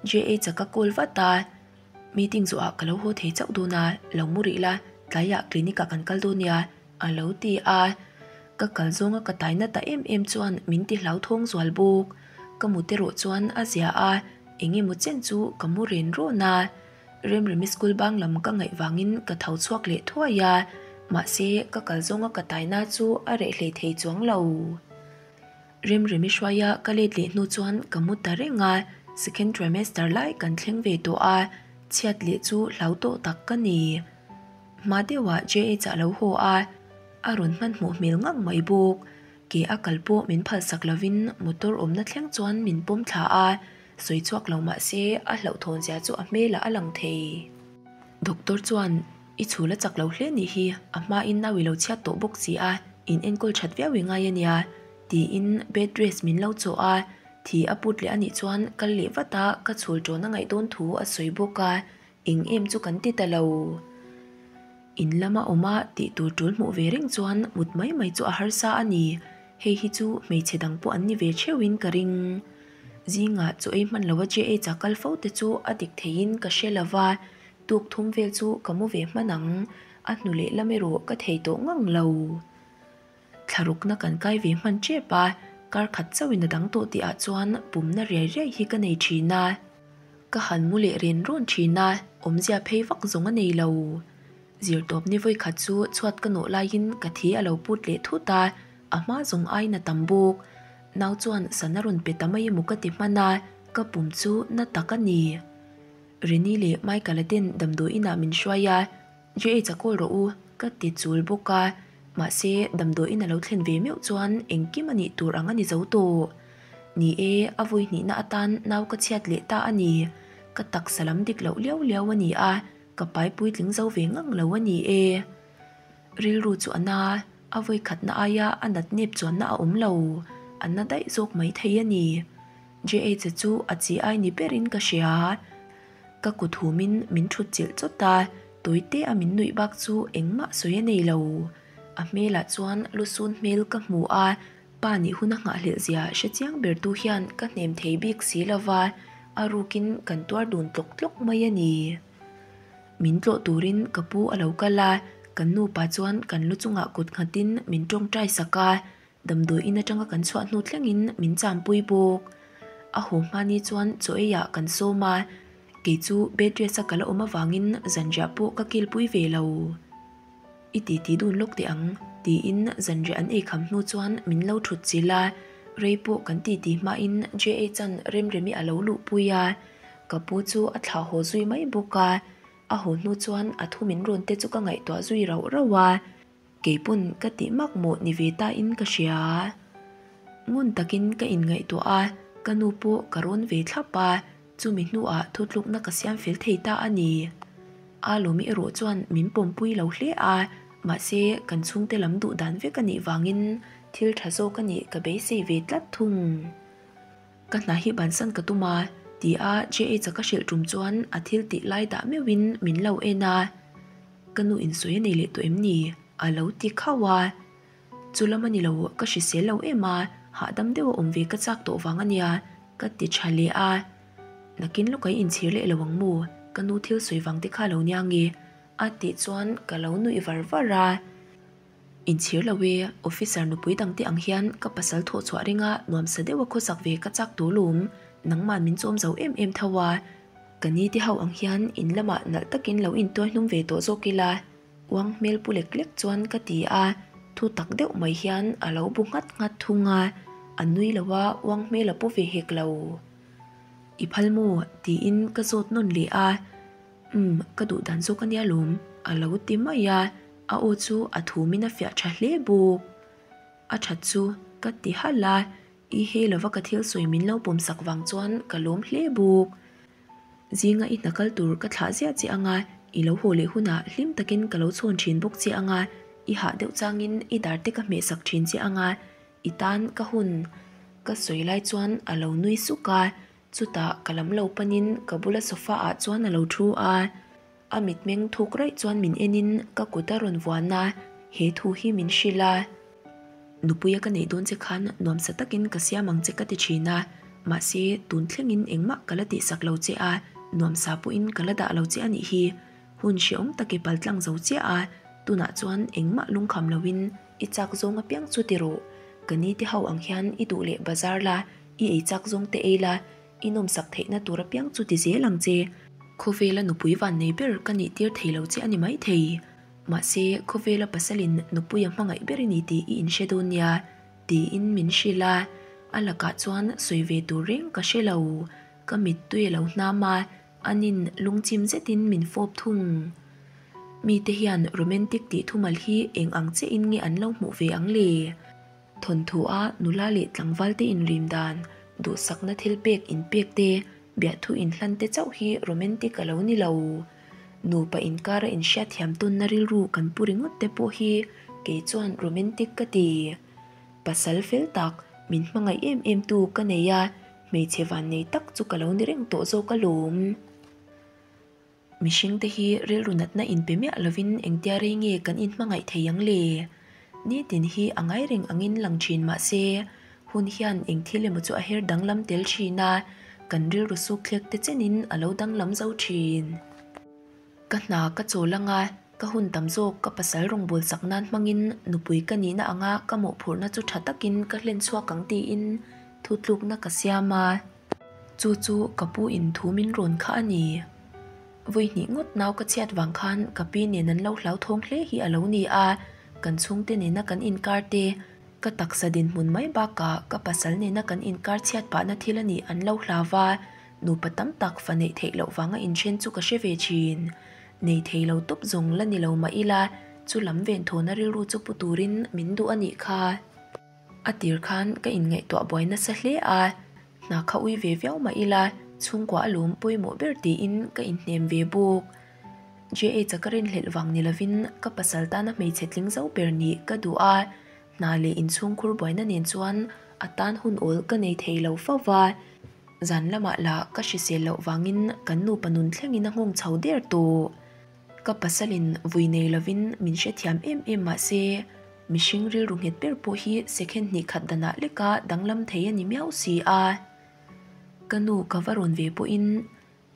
JH a ka call vat a, meeting zawhah ka lo haw thei chauh dawn a, lo mu rih la, tlaiah clinic ah kan kal dawn nia. A lo ti a, ka kal zawnga ka taina ta em em chuan min ti hlauthawng zual bawk. Ka mut erawh chuan a zia a, eng emaw chen chu ka mu ren rawn a. Remremi school bang lam ka ngaih vangin ka tho chhuak leh thuai a, mahse ka kal zawnga ka taina chu a reh hlei thei chuang lo. Remremi hruaia ka let leh hnu chuan ka mu ta reng a, second trimester lai kan thleng ve tawh a, chhiat leh chu hlau tawh tak ka ni. Hma deuhah JH a lo haw a, a rawn hmanhmawh hmel ngang mai bawk. Ke a kal pawh min phalsak lovin motor awmna thleng chuan min pawm thla a. Sawi chhuak lo mah se a hlauhthawn zia chu a hmelah a lang thei. Doctor chuan, I chhul a chak lo hle nih hi, a hmain nau i lo chhiat tawh bawk si a, in enkawl that viau i ngai a nia, tiin bed rest min lo chawh a, thi a put leh a nih chuan kal leh vat a ka chhul ṭawn a ngaih dawn thu a sawi bawk a, eng em chu kan ti ta lo. In lama awm a tih tur ṭul hmuh ve reng chuan mut mai mai chu a harsa a ni, hei hi chu hmeichhe dang pawh an ni ve theuhin ka ring. Zingah chaw ei hman lova JH-a kal fo te chu a dik theiin ka hre lova, tuk thum vel chu ka mu ve hman ang, a hnu leh lam erawh ka thei tawh ngang lo. Thlarukna kan kai ve hman tep a, kar khat chauhin a dang tawh tihah chuan pumna riai riai hi ka nei thin a. Ka han mu leh ren rawn thin a, awmzia phei vak zawng a nei lo. Zirtawp ni vawi khat chu chhuat ka nawh laiin ka thi a lo put leh thut a, a hma zawng aiin a tam bawk. Nau chuan sana rawn pe ta mai emaw ka ti hman a, ka pum chu na tak a ni. Rini leh Michael-a ten damdawi inah min hruai a, JH a call rawh u, ka ti chul bawk a, mahse damdawi in a lo thlen ve meuh chuan engkim a nih tur ang a ni zo tawh. Ni e, a vawi hnihna atan nau ka chhiat leh ta a ni. Ka taksa lam dik loh liau liau a ni a, ka pai puitling zo ve ngang lo a ni e. Rilru chu a na, a vawi khatna aia a nat nep chuanna a awm lo, a na daih zawk mai thei a ni. JH-a chu a chi ai ni berin ka hria. Ka kut humin min thut chilh chawt a, tawi te a min nuih bak chu engmah sawi a nei lo. A hmelah chuan lusun hmel ka hmu a, pa nih hun a nghahhlelh zia hre chiang ber tu hian ka hnem thei bik si lo va, a rukin kan tuar dun tlawk tlawk mai a ni. Min tlawh turin ka pu a lo kal a, kan nupa chuan kan lu chungah kut nghatin min tawngtai sak a, Damdawi in atanga kan chhuah hnu thlengin min champui bawk. A haw hma ni chuan chaw eiah kan sawm a, kei chu bed rest a ka la awm avangin zanriah pawh ka kilpui ve lo. I titi dun lawk teh ang, tiin zanriah an eikham hnu chuan min lo thut chilh a, rei pawh kan titi hmain JH-a'n Remremi a lo luhpui a, ka pu chu a thlah haw zui mai bawk a, a haw hnu chuan a thu min rawn te chu ka ngaihtuah zui rauh rauh a. Keipawn ka tih mak mawh ni ve ta in ka hria. Ngun takin ka inngaihtuah a, ka nu pawh ka rawn ve thlap a, chumi hnuah thutlukna ka siam fel thei ta a ni. A lawmi erawh chuan min pawmpui lo hle a, mahse kan chhungte lam duh dan vek a nih vangin thil tha zawk a nih ka beisei ve tlat thung. Ka hna hi bansan ka tum a, ti a JH-a ka hrilh tum chuan a thil tih lai dah meuhin min lo en a. Ka nu in sawi a nei leh tawh em ni? A lo ti khauh a. Chu lam a ni lo, ka hrisel lo em a, hahdam deuh a awm ve ka chak tawh vang a nia, ka ti tha leh a. Nakin lawk a i inchhir leh lo ang maw? Ka nu thil sawi vang te kha lo nia nge? A tih chuan ka lo nuih var var a. Inchhir lo e, officer nupui dangte ang hian ka pasal thawh chhuah ringa nuamsa deuha khawsak ve ka chak tur lum, nangman min chawm zo em em tho a, ka ni te ho ang hian in lamah nalh takin lo intuai hnum ve tawh zawk ila, uang hmel pu lek lek chuan ka ti a, thu tak deuh mai hian a lo bu nghat nghat thung a, a nui lo a, uang hmel a pu ve hek lo. I phal maw? tiin ka zawt nawn leh a. Umm, ka duh dan zawk a nia lawm, a lo ti mai a, a aw chu a thumin a fiah tha hle bawk. A that chu ka ti halh a, i he lova ka thil sawi min lo pawm sak vang chuan ka lawm hle bawk. Zinga i hna kal tur ka thlah ziah che anga, i lo haw leh hunah hlim takin ka lo chhawn thin bawk che anga, i hah deuh changin i dar te ka hmeh sak thin che anga, i tan ka hun ka sawi lai chuan a lo nui suk a. Chutah ka lam lo panin ka bula sofa ah chuan a lo thu a, a mitmeng thuk raih chuan min enin ka kut a rawn vuan a, he thu hi min hrilh a. Nupuia ka neih dawn che khan nuamsa takin ka siam ang che ka ti thin a, mahse tun thlengin engmah ka la tihsak lo che a, nuamsa pawhin ka la dah lo che a nih hi. Hun hrehawm tak i paltlang zo chiah a, tunah chuan engmah lungkham loin i chak zawng apiang chu ti rawh. Ka ni te ho ang hian i duh leh bazar la, I ei chak zawng te ei la, i nawmsak theihna tur apiang chu ti zel ang che. Khawvela nupui van nei ber ka nih tir thei lo che a ni maithei. Mahse, khawvela pasalin nupui a hmangaih ber i ni tih i inhre dawn nia, tiin min hrilh a. A lakah chuan sawi ve tur reng ka hre lo. Ka mittui a lo hnam a, anin lungchim zetin min fawp thung. Mite hian romantic tih thumal hi eng ang chiahin nge an lo hmuh ve ang le? Thawnthu a nula leh tlangval te inrim dan, Duhsakna thilpek inpek te, biahthu inhlan te chauh hi romantic a lo ni lo. Nupa inkara inhriatthiam tawnna rilru kan pu ringawt te pawh hi kei chuan romantic ka ti. Pasal fel tak, min hmangaih em em tu ka nei a, hmeichhe vannei tak chu ka lo ni reng tawh zawk alawm. Mihringte hi rilru natna inpe miah lovin engtia rei nge kan inhmangaih thei ang le? Nitin hi a ngai reng angin lang thin mah se, hun hian eng thil emaw chu a her danglam tel thin a, kan rilru sukthlek te chenin a lo danglam zo thin. Ka hna ka chawl anga ka hun tam zawk ka pasal rawngbâwl sak nan hmangin nupui ka nihna anga ka mawhphurhna chu tha takin ka hlen chhuak ang tiin thutlukna ka siam a. Chu chu ka pu in thu min rawn kha a ni. Vawi hnih ngawt nau ka chhiat vang khan ka pi nen an lo hlauthawng hle hi a lo ni a, kan chhungte nena kan inkar te, ka taksa dinhmun mai bakah ka pasal nena kan inkar chhiat pahna thil a nih an lo hlau va, nupa tam tak fa neih theih loh vanga inthen chu ka hre ve thin. Nei thei lo tawp zawng la ni lo mah ila, chu lam venthawna rilru chu pu turin min duh a nih kha. A tir khan ka inngaihtuah buai nasa hle a, hna kha ui ve viau mah ila chhungkua a lawm pawimawh ber tiin ka inhnem ve bawk. JH-a ka rinhlelh vang ni lovin ka pasal tana hmeichhe tling zo ber nih ka duh a, hna leh inchhungkhur buaina nen chuan a tan hun awl ka nei thei lo fo va. Zan lamah lah ka hrisel loh vangin kan nupa nun thlengin a nghawng chho der tawh. Ka pasalin vui nei lovin min hrethiam em em mah se, mihring rilru nghet ber pawh hi second hnih khat danah leka danglam thei a ni miau si a. Ka nu ka va rawn ve pawhin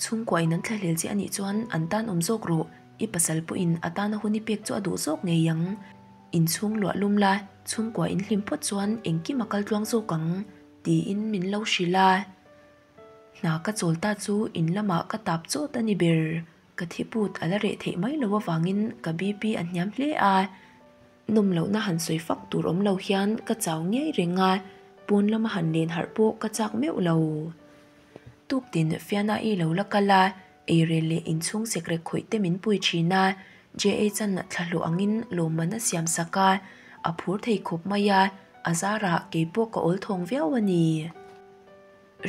chhungkuain an thlahlel che a nih chuan an tan awm zawk rawh, i pasal pawhin a tana hun i pek chu a duh zawk ngei ang. Inchhung luah lum la, chhungkua in hlim phawt chuan engkim a kal tluang zawk ang, tiin min lo hrilh a. Hna ka chawl ta chu in lamah ka tap chawt a ni ber. Ka thiput a la reh theih mai lo avangin ka BP a hniam hle a, nawm lohna han sawi fak tur awm lo hian ka chau ngei reng a, pawn lama han len harh pawh ka chak meuh lo. Tuktin Fiana-i lo la kal a, eirel leh inchhung sekrek khawih te min pui thin a, JH-a'n thlahlawh angin lawmman a siam sak a, a phur thei khawp mai a, a zarah keipawh ka awl thawng viau a ni.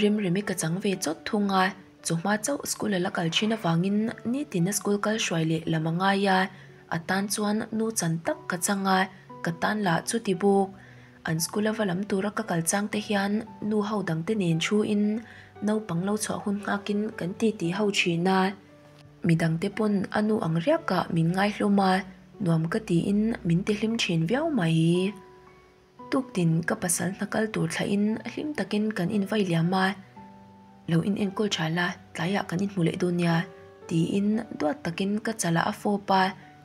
Remremi ka chang ve chawt thung a, chawhma chauh school a la kal thin avangin nitin a school kal hruai leh lam a ngai a, a tan chuan nu chan tak ka chang a, ka tan lah chuti bawk. An school a va lam tura ka kal chang te hian nu ho dang te nen thu in naupang lo chhuah hun nghak in kan ti ti ho thin a, midang te pawn a nu ang riak ah min ngai hlawm a, nuam ka tiin min ti hlim thin viau mai. Tuktin ka pasal hna kal tur thlahin hlim takin kan invai liam a, Lo in enkawl tha la, tlaiah kan inhmu leh dawn nia, tiin duat takin ka chalah a fawp a,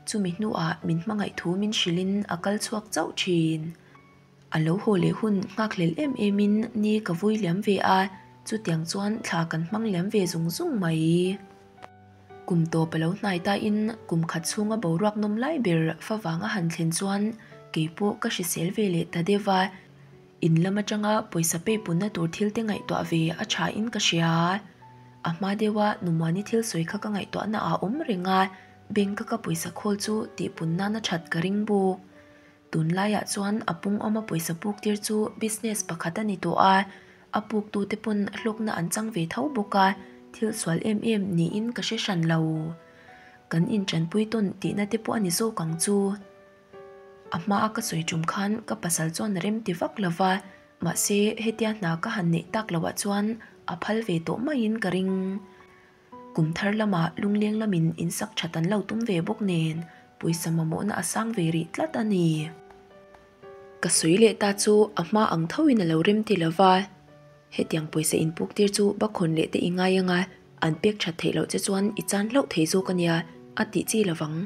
chumi hnuah min hmangaih thu min hrilhin a kal chhuak chauh thin. A lo haw leh hun nghakhlel em emin ni ka vui liam ve a, chutiang chuan thla kan hmang liam ve zung zung mai. Kum tawp a lo hnai tain kum khat chhunga boruak nawm lai ber fa vanga han thlen chuan kei pawh ka hrisel ve leh ta deuh a, in lam atanga pawisa peipunna tur thil te ngaihtuah ve a tha in ka hria. A hma deuha Numuani thil sawi kha ka ngaihtuahna ah awm reng a, bank a ka pawisa khawl chu tihpun nan a that ka ring bawk. Tunlaiah chuan a pung awma pawisa puk tir chu business pakhat a ni tawh a, a puktute pawn hlawkna an chang ve tho bawk a, thil sual em em niin ka hre hran lo. Kan intanpui tawn tihna te pawh a ni zawk ang chu. A hmaa ka sawi tum khan ka pasal chuan a rem ti vak lo va, mahse hetia hna ka han neih tak loah chuan a phal ve tawh maiin ka ring. Kum thar lamah lungleng lamin insak that an lo tum ve bawk nen pawisa mamawhna a sang ve rih tlat a ni. Ka sawi leh ta chu a hma ang thoin a lo rem ti lo va, hetiang pawisa inpuk tir chu bakhawn leh te i ngai anga an pek that theih loh che chuan i chan hlauh thei zawk a nia a tih chi lovang.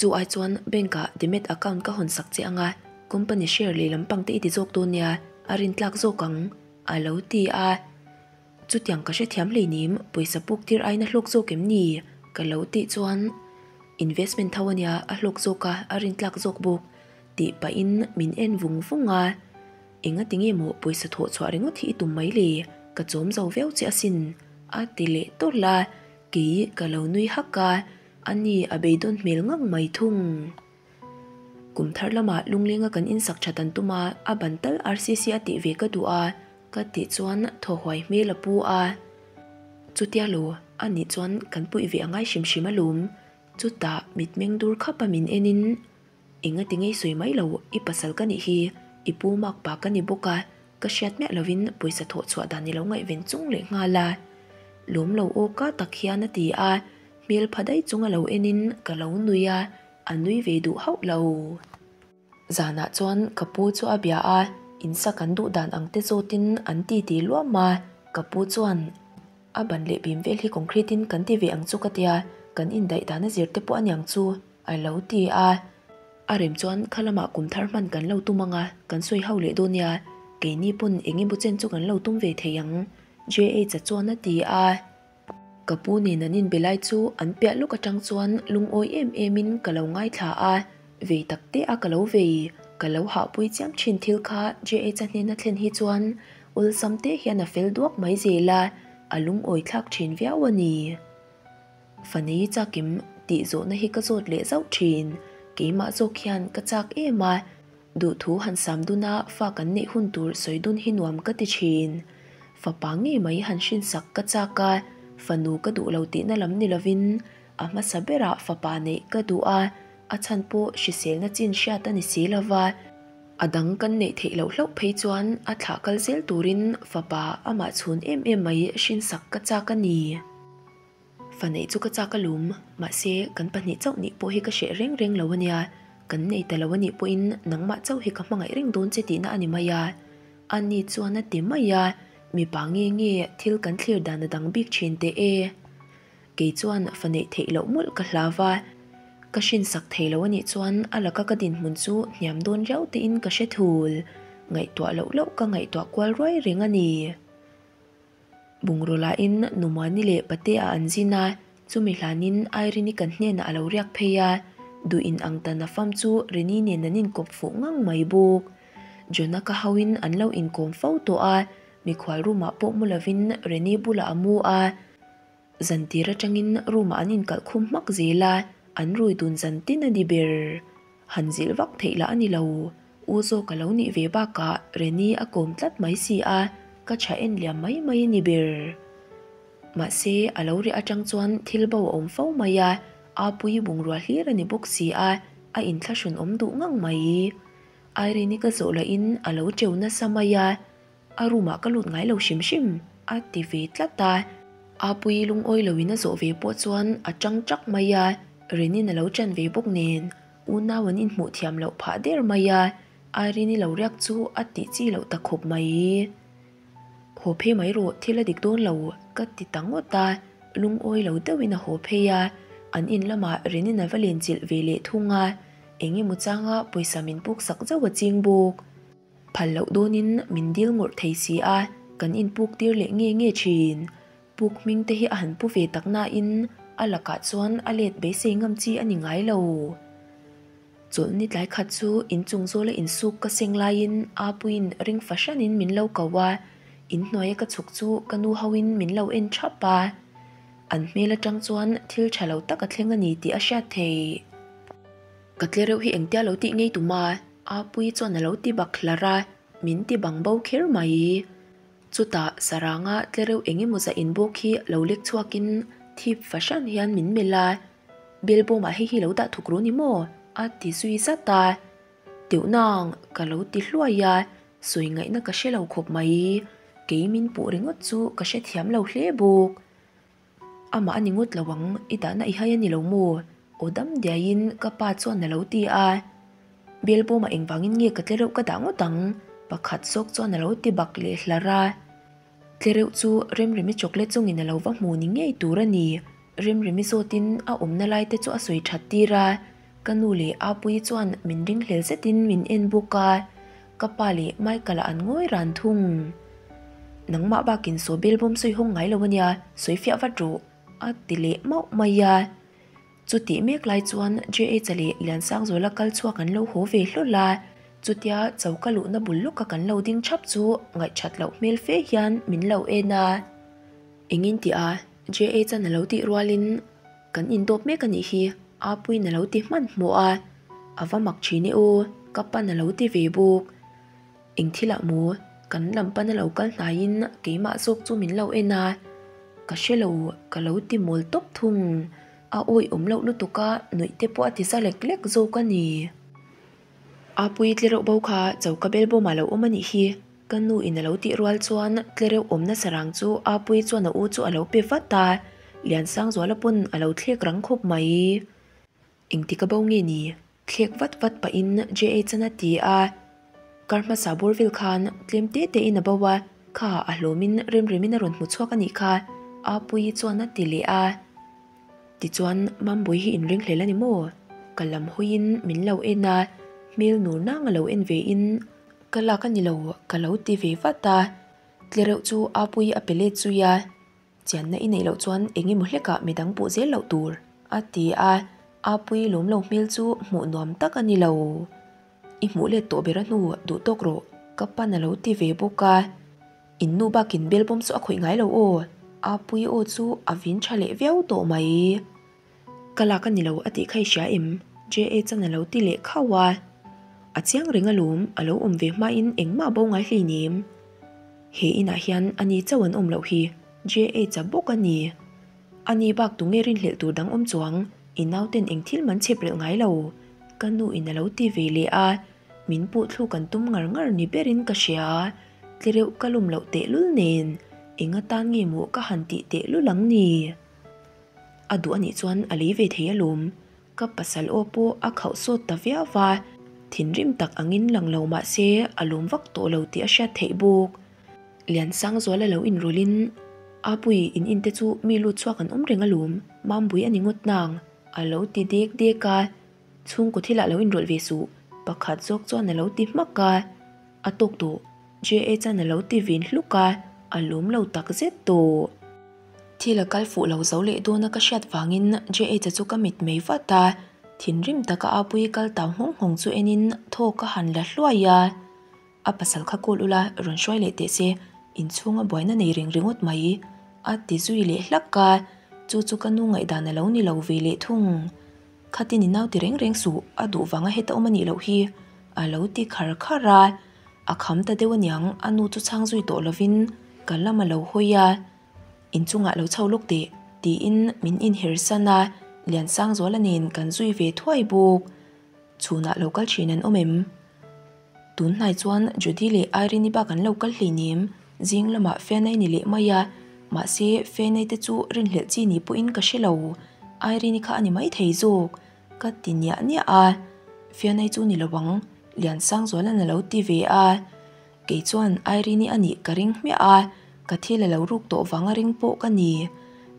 Chu ai chuan bank ah demat account ka hawn sak che anga company share leh lampang te i ti zawk dawn nia a rintlak zawk ang a lo ti a. Chutiang ka hrethiam hleinim pawisa puk tir aina hlawk zawk em ni? Ka lo tih chuan investment tho ania a hlawk zawk a, a rintlak zawk bawk tih pahin min en vung vung a. Enga tinge maw pawisa thawh chhuah ringawt hi i tum mai le, ka chawm zo viau che asin a ti leh tawlh a, kei ka lo nui hak a, ani a beidawn hmel ngang mai thung. Kum thar lamah lunglenga kan insak that an tum a, a ban tal RCC a tih ve ka duh a. Ka tih chuan thaw huai hmel a pu a. Chutia lo, a nih chuan kan puih ve a ngai hrim hrim alawm. Chutah mitmeng dur khapa min enin, Enga ti ngei sawi mai lo, i pasal ka nih hi, i pu mak pa ka ni bawk a, ka hriat miah lovin pawisa thawh chhuah dan i lo ngaihven chung leh nghal a. Lawm lo aw ka tak hian a ti a, hmel pha daih chunga lo enin ka lo nui a, a nui ve duh hauh lo. Zanah chuan ka pu chu a bia a, insa kan duh dan ang te zawtin an ti ti luam a, ka pu chuan a ban leh bim vel hi concrete in kan ti ve ang chu ka tia, kan indaih dan a zir te pawh a niang chu a lo ti a. A rem chuan kha lamah kum thar hman kan lo tum ang a, kan sawi ho leh dawn nia, keini pawn eng emaw chen chu kan lo tum ve thei ang, JH-a chuan a ti a. Ka pu nen an inbe lai chu an piah lawk atang chuan lungawi em em in ka lo ngaithla a, vei tak te a ka lo vei, ka lo hahpui chiam thin thil kha JH-a hnena thlen hi chuan awlsam te hian a fel duak mai zel a, a lungawi thlak thin viau a ni. Fanei chakim tih zawhna hi ka zawt leh zauh thin, keimah zawk hian ka chak em a, Duhthu han sam dun a fa kan neih hun tur sawi dun hi nuam ka ti thin. Fapa ngei mai han hrinsak ka chak a, fanu ka duh lo tihna lam ni lovin a hmasa berah fapa neih ka duh a, a chhan pawh hriselna chin hriat a ni si lova, a dang kan neih theih loh hlauh phei chuan a thlah kal zel turin fapa amah chhun em em mai hrinsak ka chak a ni. Fa neih chu ka chak a lum, mahse kan pahnih chauh nih pawh hi ka hreh reng reng lo a nia, kan nei ta lo a nih pawhin nangmah chauh hi ka hmangaih reng dawn che tihna a ni mai a. Ani chuan a ti mai a, mipa nge nge thil kan thlir dan a dang bik thin teh e. Kei chuan fa neih theih loh mawlh ka hlau va, ka hrinsak thei lo a nih chuan a laka ka dinhmun chu hniam dawn riau tein ka hre thul, ngaihtuah loh loh ka ngaihtuah kual ruai reng a ni. Bungraw lahin Numani leh Patea an zin a, chumi hlanin Irene-i kan hnenah a lo riak phei a, duh in ang ta nafam chu Rini nen an inkawp fuh ngang mai bawk. Jonah ka hauin an lo inkawm fo tawh a, mikhual room-ah pawh mu lovin Rini bulah a mu a, zantir atangin room-ah an inkalh khum hmak zel a, an rui dun zantin a ni ber. Han zilh vak theih lah a ni lo. U zawk a lo nih ve bakah Reni a kawm tlat mai si a, ka tha en liam mai mai a ni ber. Mahse, a lo riah atang chuan thil bo a awm fo mai a, Apuii bungrua hlir a ni bawk si a, a inthlahrun awm duh ngang mai. Irene-i ka zawh lahin a lo teu nasa mai a, A room ah ka lut ngai lo hrim hrim a ti ve tlat a. Apuii lungawi loin a zawh ve pawh chuan a tang chak mai a, Renin a lo chan ve bawk nen unau an inhmuh thiam loh phah der mai a, Irene-i lo riak chu a tih chi loh ta khawp mai. Haw phei mai rawh thil a dik dawn lo ka ti ta ngawt a, lungawi lo deuhin a haw phei a, an in lamah Renin a va lenchilh ve leh thung a, eng emaw changa pawisa min puk sak zauh a ching bawk. Phal loh dawnin min dil ngawrh thei si a, kan inpuk tir leh nge nge thin. Puk hming te hi a han pu ve tak nain a lakah chuan a let beisei ngam chi a ni ngai lo. Chawlhni tlai khat chu inchung zawla insuk ka seng laiin Apuiin ring fahranin min lo ko a, inhnuaia ka chhuk chu ka nu hoin min lo en thap a. An hmel atang chuan thil tha lo tak a thleng a ni tih a hriat theih. Ka tle reuh hi engtia lo tih ngei tum a? Apuii chuan a lo ti bak hlar a, min ti bang bo kher mai. Chutah saranga tle reuh eng emaw zah inbawk hi lo lek chhuakin thip fahran hian min melh a, Belbawmah hei hi lo dah thuk ru ni maw? a ti zui zat a. Teuh nang ka lo ti hluai a, sawi ngaihna ka hre lo khawp mai. Kei min puh ringawt chu ka hrethiam lo hle bawk. Amah a ni ngawt lo ang, i dahna i hai a ni lo maw? Aw dam diaiin ka pa chuan a lo ti a. Belbawmah engvangin nge ka tlereuh ka dah ngawt ang? Pakhat zawk chuan a lo ti bak leh hlar a. Tlereuh chu Remremi chocolate chungin a lo va hmu ni ngei tur a ni. Remremi zawtin a awmna lai te chu a sawi that tir a. Ka nu leh Apuii chuan min ringhlel zetin min en bawk a. Ka pa leh Michael-a an ngawi ran thung. Nangmah bakin saw belbawm sawi hawng ngai lo ania, sawi fiah vat rawh, a ti leh mauh mai a. Chutih mek lai chuan JH-a leh Liansangzuala kal chhuak an lo haw ve hlawl a, chutia choka luhna bul lawka kan lo ding thap chu ngaihthat loh hmel fe hian min lo en a. Engin tih a? JH-a'n a lo tih rualin kan indawp mek a nih hi, Apuiin a lo ti hmanhmawh a. A va mak thin e aw, ka pan a lo ti ve bawk. Eng thilah maw? Kan lam pana lo kal hnaiin keimah zawk chu min lo en a, ka hre lo ka lo ti mawl tawp thung. A awih awm loh lutuk a, nuih te pawh a ti za lek lek zawk a ni. Apuii tlereuh bo kha choka belbawm ah lo awm a nih hi. Ka nu in a lo tih rual chuan tlereuh awmna sarang chu Apuii chuan a u chu a lo pe vat a, Liansangzuala pawn a lo thlek rang khawp mai. Engtik a bo nge ni? Thlek vat vat pahin JH-an a ti a. Kar hmasa bawr vel khan tlem te te in a bo a, kha a hlawmin Remremin a rawn hmu chhuak a nih kha, Apuii chuan a ti leh a. Tichuan Mambawii hi inring hlel a ni maw? Ka lam hawiin min lo en a, hmel nur nang a lo en ve in ka lak a ni lo ka lo ti ve vat a. Tlereuh chu Apuii a pe let zui a. Chianna i neih loh chuan eng emaw hlekah midang puh zel loh tur, a ti a, Apuii lawm lo hmel chu hmuh nuam tak a ni lo. I hmuh let tawh ber a hnu duh tawk rawh, ka pan a lo ti ve bawk a. In nu bakin belbawm chu a khawih ngai lo aw, Apuii aw chu a vin tha leh viau tawh mai. Ka lak a ni lo a tih kha i hria em? JA chuan a lo ti leh khauh a. A chiang reng alawm, a lo awm ve hmain engmah bo ngai hleinem. He inah hian a ni chauh an awm loh hi JA cha bawk a ni. A ni bak tunge rinhlelh tur dang awm chuang, i nauten eng thil man chhep relh ngai lo, ka nu in a lo ti ve leh a, min puh thluk an tum ngar ngar ni berin ka hria. Tlereuh ka lum loh tehlul nen, eng atan nge maw ka han tih tehlul ang ni? A duh anih chuan a lei ve thei alawm. Ka pasal aw pawh a khauh sawt ta viau va, thinrim tak angin lang lo mah se a lawm vak tawh lo tih a hriat theih bawk. Liansangzuala lo inrawlhin, Apui, in in te chu mi lut chhuak an awm reng alawm, Mambui a ni ngawt nang, a lo ti dek dek a. Chhungkaw thilah lo inrawlh ve suh, pakhat zawk chuan a lo ti hmak a. A tawk tawh, JA chuan a lo ti vin hluk a, a lawm lo tak zet tawh. Thil a kal fuh lo zo leh dawn a ka hriat vangin JH-a chu ka mit mei vat a, thinrim taka Apuii kal tau nghawng nghawng chu enin thaw ka han la hluai a. A pasal kha kawl ula rawn hruai leh teh se, inchhunga buaina nei reng ringawt mai a ti zui leh hlak a, chu chu ka nu ngaihdan a lo ni lo ve leh thung. Khatin i nau ti reng reng suh, a duh vanga heta awm a nih loh hi a lo ti khar khar a. A kham ta deuh aniang, a nu chu chhang zui tawh lovin ka lam a lo hawi a, Inchungah lo chho lawk teh, tiin min inher san a, Liansangzuala nen kan zui ve thuai bawk. Chhunah lo kal thin an awm em? Tun hnai chuan Judy leh Irene-i bak an lo kal hleinem, zing lamah Fianai ni leh mai a, mahse Fianai te chu rinhlelh chi ni pawhin ka hre lo, Irene-i kha a ni maithei zawk. Ka ti niah niah a, Fianai chu ni lo ang, Liansangzuala'n a lo ti ve a. Kei chuan Irene-i a nih ka ring hmiah a, ka thil a lo ruk tawh vang a ring pawh ka ni.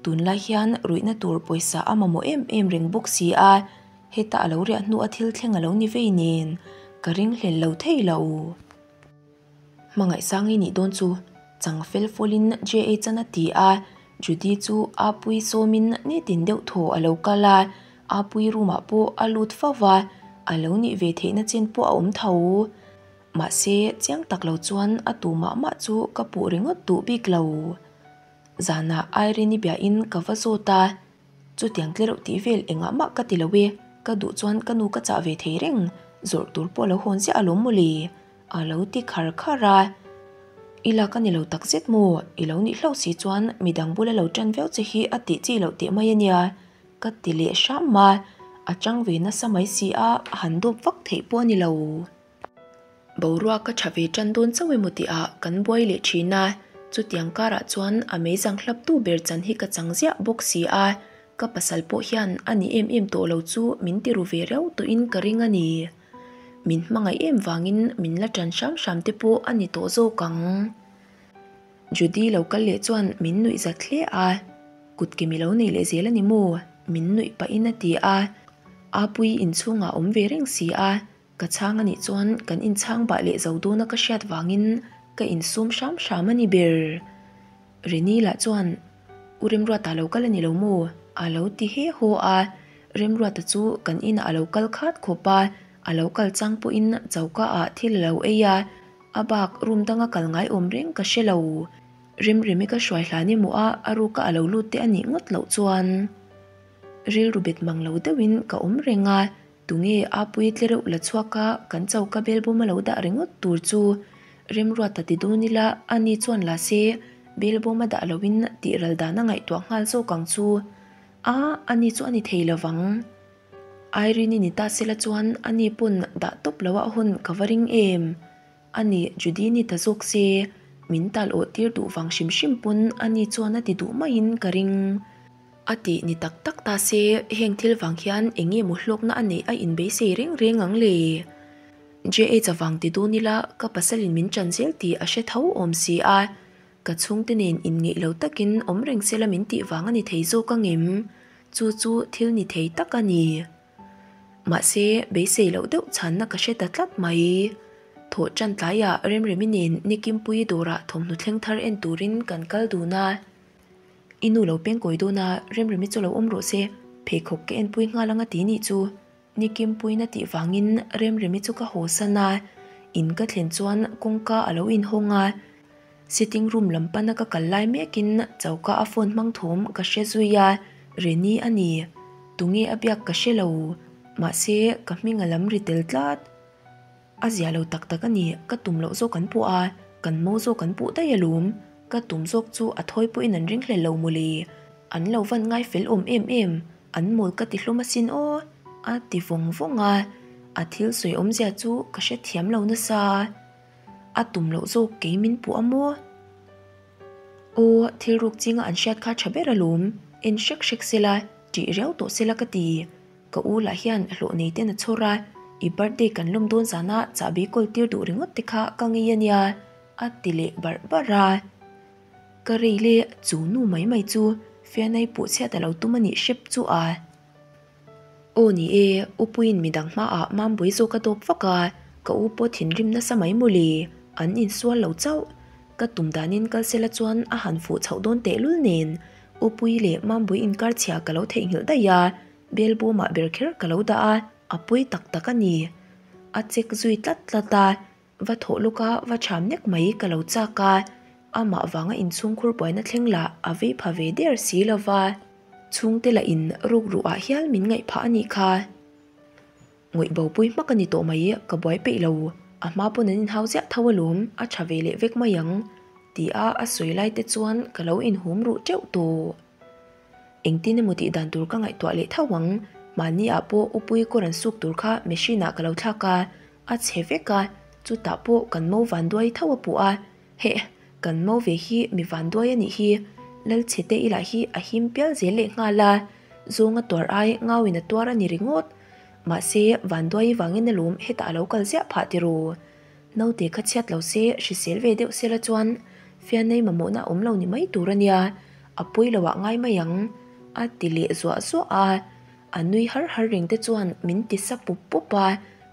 Tunlai hian ruihna tur pawisa a mamawh em em reng bawk si a, heta a lo riah hnu a thil thleng a lo ni vei nen, ka ring hlel lo thei lo. Hmangaihsang i nih dawn chu, chang fel fawlin JA chan a ti a, Judy chu Apuii sawmin nitin deuh thaw a lo kal a, Apuii room ah pawh a lut fo va, a lo nih ve theihna chen pawh a awm tho. Mahse, chiang tak lo chuan a tu mah mah chu ka puh ringawt duh bik lo. Zanah Irene-i biahin ka va zawt a. Chutiang tlereuh tih vel engah mah ka ti lo e, ka duh chuan ka nu ka chah ve thei reng, zawrh tur pawh lo hawn ziah alawm mawle, a lo ti khar khar a. I lak a ni lo tak zet maw, i lo nih hlauh si chuan midang bula lo tan viau che hi a tih chi loh teh mai a nia, ka ti leh hram a, a chang ve nasa mai si a, a han dawp vak theih pawh a ni lo. Boruak ka tha ve tan dawn chauh emaw tihah kan buai leh thin a, chutiang karah chuan a meizang hlaptu ber chan hi ka chang ziah bawk si a, ka pasal pawh hian a ni em em tawh lo chu min ti ru ve reuh tawhin ka ring a ni. Min hmangaih em vangin min la tan hram hram te pawh a ni tawh zawk ang. Judy lo kal leh chuan min nuih zat hle a, Kut ke mi lo nei leh zel a ni maw? min nuih pahin a ti a, Apuii inchhungah awm ve reng si a, Ka chhang a nih chuan kan inchhang bah leh zo dawna ka hriat vangin ka insum hram hram a ni ber. Reni lah chuan, U Remruata lo kal a ni lo maw? a lo ti he haw a. Remruata chu kan inah a lo kal khat khawp a, a lo kal chang pawhin choka ah thil a lo ei a, a bak room danga kal ngai awm reng ka hre lo. Remremi ka hruai hlan emaw a, a ruka a lo lut te a nih ngawt loh chuan rilru bet mang lo deuhin ka awm reng a. Tunge Apuii tlereuh la chhuak a, kan choka belbawm a lo dah ringawt tur chu. Remruata ti dawn ila ani chuan la se belbawm a dah loin tih ral dan a ngaihtuah nghal zawk ang chu. A, ani chu a ni thei lovang. Irene-i ni ta sela chuan ani pawn dah tawp lo ah hun ka va ring em. Ani Judy ni ta zawk se min tal awh tir duh vang hrim hrim pawn ani chuan a ti duh maiin ka ring. A tih ni tak tak ta se heng thil vang hian eng nge maw hlawkna a neih a inbeisei reng reng ang le? JH avang ti dawn ila ka pasalin min ṭan zel tih a hre tho awm si a, ka chhungte nen inngeih lo takin awm reng sela min tih vang a ni thei zawk angem? Chu chu thil ni thei tak a ni. Mahse beisei loh deuh chhanna ka hre ta tlat mai. Thawh ṭan tlaiah Remremi nen Nikimpuii dawrah thawmhnaw thleng thar en turin kan kal dun a. I nu lo peng kawi dawn a, Remremi chu lo awm rawh se, pheikhawk ka enpui nghal anga ti nih chu. Nikimpuiin a tih vangin Remremi chu ka haw san a, in ka thlen chuan kawngka a lo inhawng a. Sitting room lam pana ka kal lai mekin choka a phone hmang thawm ka hre zui a, Reni a ni. Tunge a biak ka hre lo, mahse ka hming a lam ri tel tlat. A zia lo tak tak a ni, ka tum loh zawk an puh a, kan mo zawk an puh daih alawm. Ka tum zawk chu a thawi pawhin an ring hlel lo mawle. An lo van ngai fel awm em em, an mawl ka ti hlum asin aw, a ti vawng vawng a. A thil sawi awmzia chu ka hrethiam lo nasa. A tum loh zawk kei min puh a maw? Aw, thil ruk chinga an hriat kha tha ber alawm, en hrek hrek sela, ṭih riau tawh sela ka ti. Ka u lah hian hlawh nei ten a chhawr a, i birthday kan lawm dawn zana chahbi kawl tir duh ringawt te kha ka ngei a nia, a ti leh barh barh a. Ka rei le, chu nu mai mai chu Fianai puh chhiat a lo tum a nih hrep chu a. Aw ni e, u Puiin midang hmaah Mambui zawk a dawp vak a, ka u pawh thinrim nasa mai mawle, an insual lo chauh. Ka tum danin kal sela chuan a han fuh chhoh dawn tehlul nen, u Pui leh Mambui inkar chhia ka lo theihnghilh daih a, Belbawmah ber kher ka lo dah a, a pawi tak tak a ni. A chek zui tlat tlat a, va thawh lawk a va cham nek mai ka lo chak a, amah vanga inchhungkhur buaina thleng lah a vei pha ve der si lo va. Chhungte lah in ruk ruh ah hial min ngaih phah a nih kha. Ngawih bo pui hmak a ni tawh mai, ka buai peih lo. A hma pawn an inhau ziah tho alawm, a tha ve leh vek mai ang, ti a a sawi lai te chuan ka lo inhum ruh teuh tawh. Engtin emaw tih dan tur ka ngaihtuah leh tho ang, mahni ah pawh upui kawr an suk tur kha machine ah ka lo thlak a, a chhe vek a, chutah pawh kan mo vanduai tho a puh a, heh, kan mo ve hi mi vanduai a nih hi, Lalchhe te ilah hi a him pial zel leh nghal a, zawnga tuar ai ngauin a tuar a ni ringawt, mahse vanduai vangin alawm hetah a lo kal ziah phah tiraw. Naute kha chhiat lo se, hrisel ve deuh sela chuan fianei mamawhna awm lo ni mai tur a nia, a pawi lo ah ngai mai ang, a ti leh zuah zuah a. A nui har har reng te chuan min ti sa pup pup a,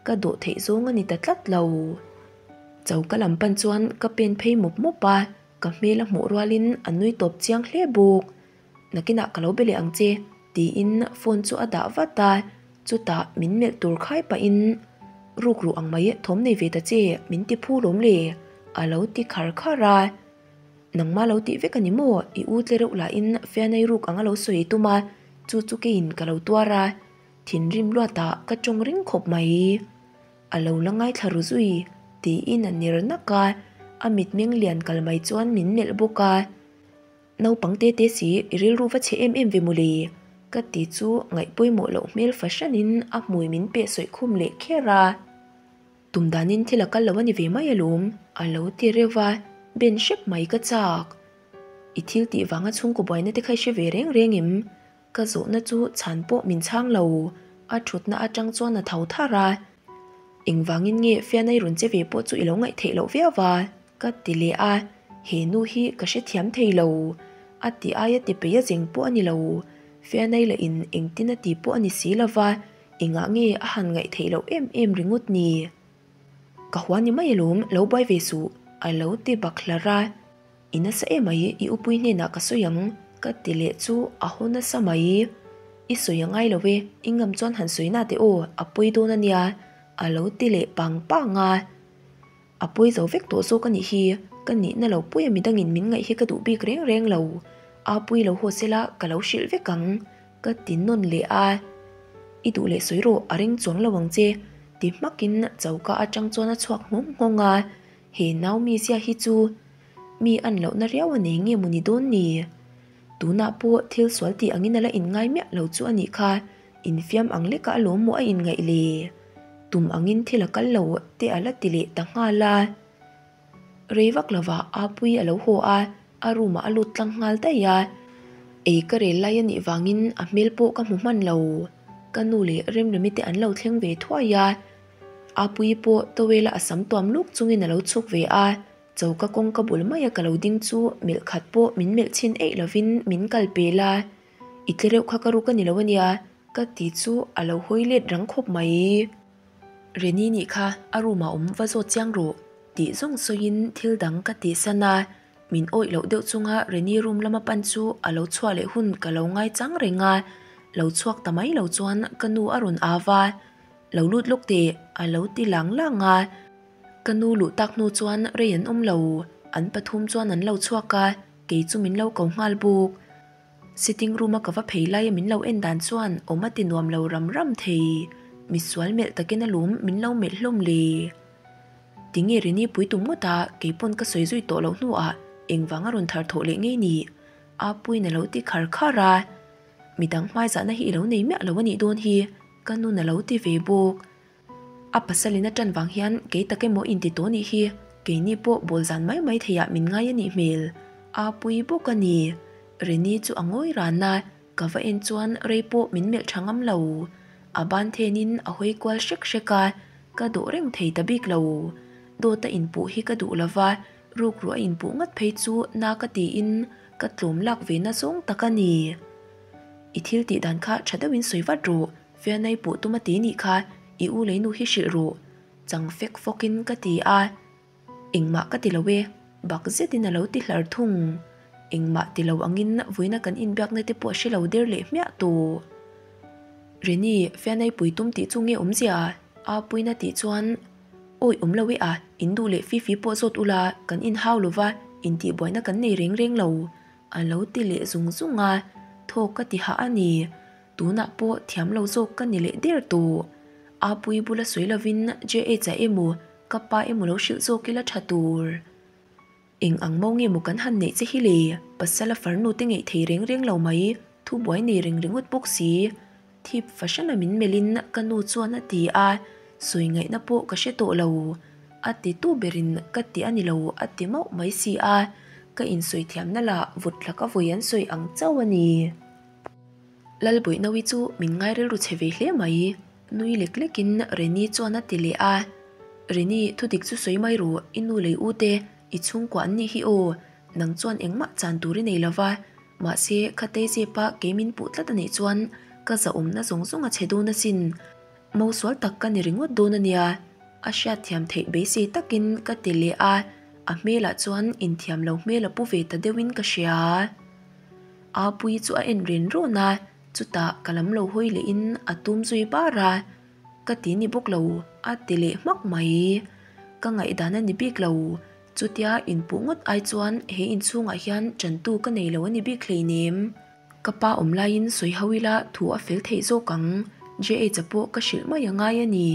ka dawh theih zawng a ni ta tlat lo. Choka lam pan chuan ka pen phei mup mup a, ka hmel a hmuh rualin a nui tawp chiang hle bawk. Nakinah ka lo be leh ang che, tiin phone chu a dah vat a, chutah min melh tur khai pahin, Ruk ruh ang mai thawm nei ve ta che, min ti phu lawm le, a lo ti khar khar a. Nangmah lo tih vek a ni maw? I u tle reuh lahin fianei ruk ang a lo sawi tum a, chu chu keiin ka lo tuar a, thinrim luatah ka tawng ring khawp mai. A lo la ngaithla ru zui, tiin a ner nak a, a mitmeng lian kal mai chuan min melh bawk a. Naupang te te si, i rilru va chhe em em ve mawle, ka ti chu ngaih pawimawh loh hmel fahranin a hmui min peh sawih khum leh kher a. Tum danin thil a kal lo a ni ve mai alawm, a lo ti reuh a, ben hrep mai ka chak. I thil tih vanga chhungkaw buaina te kha i hre ve reng reng em? Ka zawhna chu chhan pawh min chhang lo, a thutna atang chuan a tho thar a. Engvangin nge fianai rawn che ve pawh chu i lo ngaih theih loh viau va? Ka ti leh a, he nu hi ka hrethiam thei lo. A ti aia ti peih a zeng pawh a ni lo. Fianai lah in engtin a ti pawh a ni si lo va, engah nge a han ngaih theih loh em em ringawt ni? Ka hua ni mai alawm, lo buai ve suh, a lo ti bak hlar a. I nasa em mai, i upui hnenah ka sawi ang, ka ti leh chu a haw nasa mai. I sawi a ngai lo e, i ngam chuan han sawi na teh aw, a pawi dawn a nia, a lo ti leh pang pang a. A pawi zo vek tawh zawk a nih hi, ka nihna lo pui a midangin min ngaih hi ka duh bik reng reng lo. A pui lo haw sela ka lo hrilh vek ang, ka ti nawn leh a. I duh leh sawi rawh, a ring chuang lo ang che, ti hmakin choka atang chuan a chhuak nghawng nghawng a. He nau mizia hi chu mi an lohna riau a nei nge maw ni dawn ni? Tunah pawh thil sual tih angin a la inngai miah lo chu a nih kha, infiam ang leka a lawm maw a inngaih le? Tum angin thil a kal lo te a la ti leh ta nghal a. Rei vak lovah Apui a lo haw a, a room ah a lut tlang nghal daih a. Ei ka rel lai a nih vangin a hmel pawh ka hmu hman lo. Ka nu leh Remremi te an lo thleng ve thuai a. Apuii pawh towel a a sam tuam luk chungin a lo chhuk ve a, choka kawngka bul maia ka lo ding chu melh khat pawh min melh chhin eih lovin min kal pel a, I tle reuh kha ka ruk a ni lo a nia ka ti chu a lo hawi let rang khawp mai. Reni nih kha a room ah awm va zawt chiang rawh tih zawng sawiin thil dang ka tihsan a, Min awih loh deuh chunga Reni room lama pan chu a lo chhuah leh hun ka lo ngaichang reng a, lo chhuak ta mai lo chuan ka nu a rawn au va, Lo lut lawk teh a lo ti lang lang a. Ka nu luh tak hnu chuan rei an awm lo, an pathum chuan an lo chhuak a, kei chu min lo ko nghal bawk. Sitting room a ka va phei laia min lo en dan chuan awm a ti nuam lo ram ram thei, misual melh takin a lum min lo melh hlawm le. Tinge Rini pui tum ngawt a, keipawn ka sawi zui tawh loh hnuah engvang a rawn thar thawh leh ngei ni? Apuiin a lo ti khar khar a, Midang hmaizahna hi i lo nei miah lo a nih dawn hi, ka nun a lo ti ve bawk. A pasalin a ṭan vang hian kei tak emaw inti tawh nih hi, keini pawh bawl zan mai mai theiah min ngai a nih hmel. Apui bawk a ni. Rini chu a ngawi ran a, Ka va en chuan rei pawh min melh tha ngam lo. A ban thenin a hawi kual hrek hrek a, ka dawh reng thei ta bik lo. Dawt a inpuh hi ka duh lo va, rukru a inpuh ngat phei chu na ka tiin ka tlawm lak ve na zawng tak a ni. I thil tih dan kha tha deuhin sawi vat rawh, Fianai puh tum a ti nih kha, i u leinu hi hrilh rawh, chang fek fawkin ka ti a. Engmah ka ti lo e, bak zetin a lo ti hlar thung. Engmah ti lo angin vawiina kan inbiakna te pawh a hre lo der leh hmiah tawh. Reni, Fianai pui tum tih chu nge awmzia? A puina tih chuan, Awi awm lo e a, in duh leh Fifi pawh zawt ula, kan inhau lo va, intihbuaina kan nei reng reng lo, a lo ti leh zung zung a, thawk ka ti hah a ni. Tunah pawh thiam lo zawk ka ni leh der tawh. Apui bula sawi lovin JH-a emaw ka pa emaw lo hrilh zawk ila tha tur. Eng ang mo nge maw kan han neih che hi le? Pasal a farnu te ngeih thei reng reng lo mai, thubuai nei reng ringawt bawk si. Thip fahrana min melhin ka nu chuan a ti a, sawi ngaihna pawh ka hre tawh lo. A ti tu berin ka ti a ni lo a ti mauh mai si a, ka insawi thiamna lah vut tla ka vawi an sawi ang chauh a ni. Lalbuihnawi chu min ngai rilru chhe ve hle mai. Nui lek lekin Reni chuan a ti leh a. Reni, thudik chu sawi mai ru, i nu lei u te, i chhungkua an nih hi aw. Nang chuan engmah chan tur i nei lo va, mahse khatei zepa kei min puh tlat a nih chuan ka zahawmna zawng zawng a chhe dawn asin. Mosual tak ka ni ringawt dawn a nia. A hriatthiam theih beisei takin ka ti leh a, a hmelah chuan inthiam lo hmel a pu ve ta deuhin ka hria. Apuii chu a en ren rawn a, chutah ka lam lo hawi lehin a tum zui bar a, Ka ti ni bawk lo, a ti leh hmak mai. Ka ngaihdan a ni bik lo, chutia inpuh ngawt ai chuan he inchhungah hian tantu ka nei lo a ni bik hleinem. Ka pa awm laiin sawi ho ila thu a fel theih zawk ang, JH-a pawh ka hrilh mai a ngai a ni.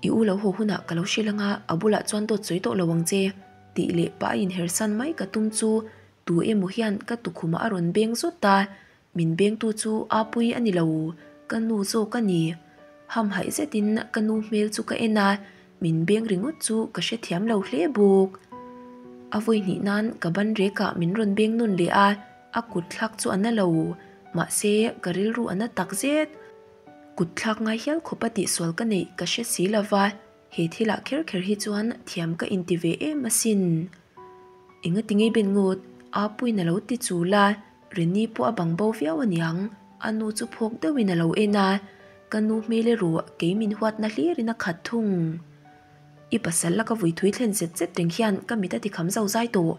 I u lo haw hunah ka lo hrilh anga a bulah chuan dawt sawi tawh lo ang che, tih leh pa a inhersan mai ka tum chu Tu emaw hian ka tukhumah a rawn beng zawt a, min bengtu chu Apui a ni lo, ka nu zawk a ni. Hamhaih zetin ka nu hmel chu ka en a, min beng ringawt chu ka hrethiam lo hle bawk. A vawi hnih nan ka ban rekah min rawn beng nawn leh a, a kut thlak chu a na lo, mahse ka rilru a na tak zet. Kut thlak ngai hial khawpa tihsual ka neih ka hre si lova, he thilah kher kher hi chuan thiam ka inti ve em asin. Engati ngei ben ngawt, Apuiin a lo ti chul a, Reni pawh a bang bo viau aniang, a nu chu phawk deuhin a lo en a, ka nu hmel erawh kei min huatna hlirin a khat thung. I pasal laka vui thui thlen zet zet reng hian ka mit a ti kham zo zai tawh,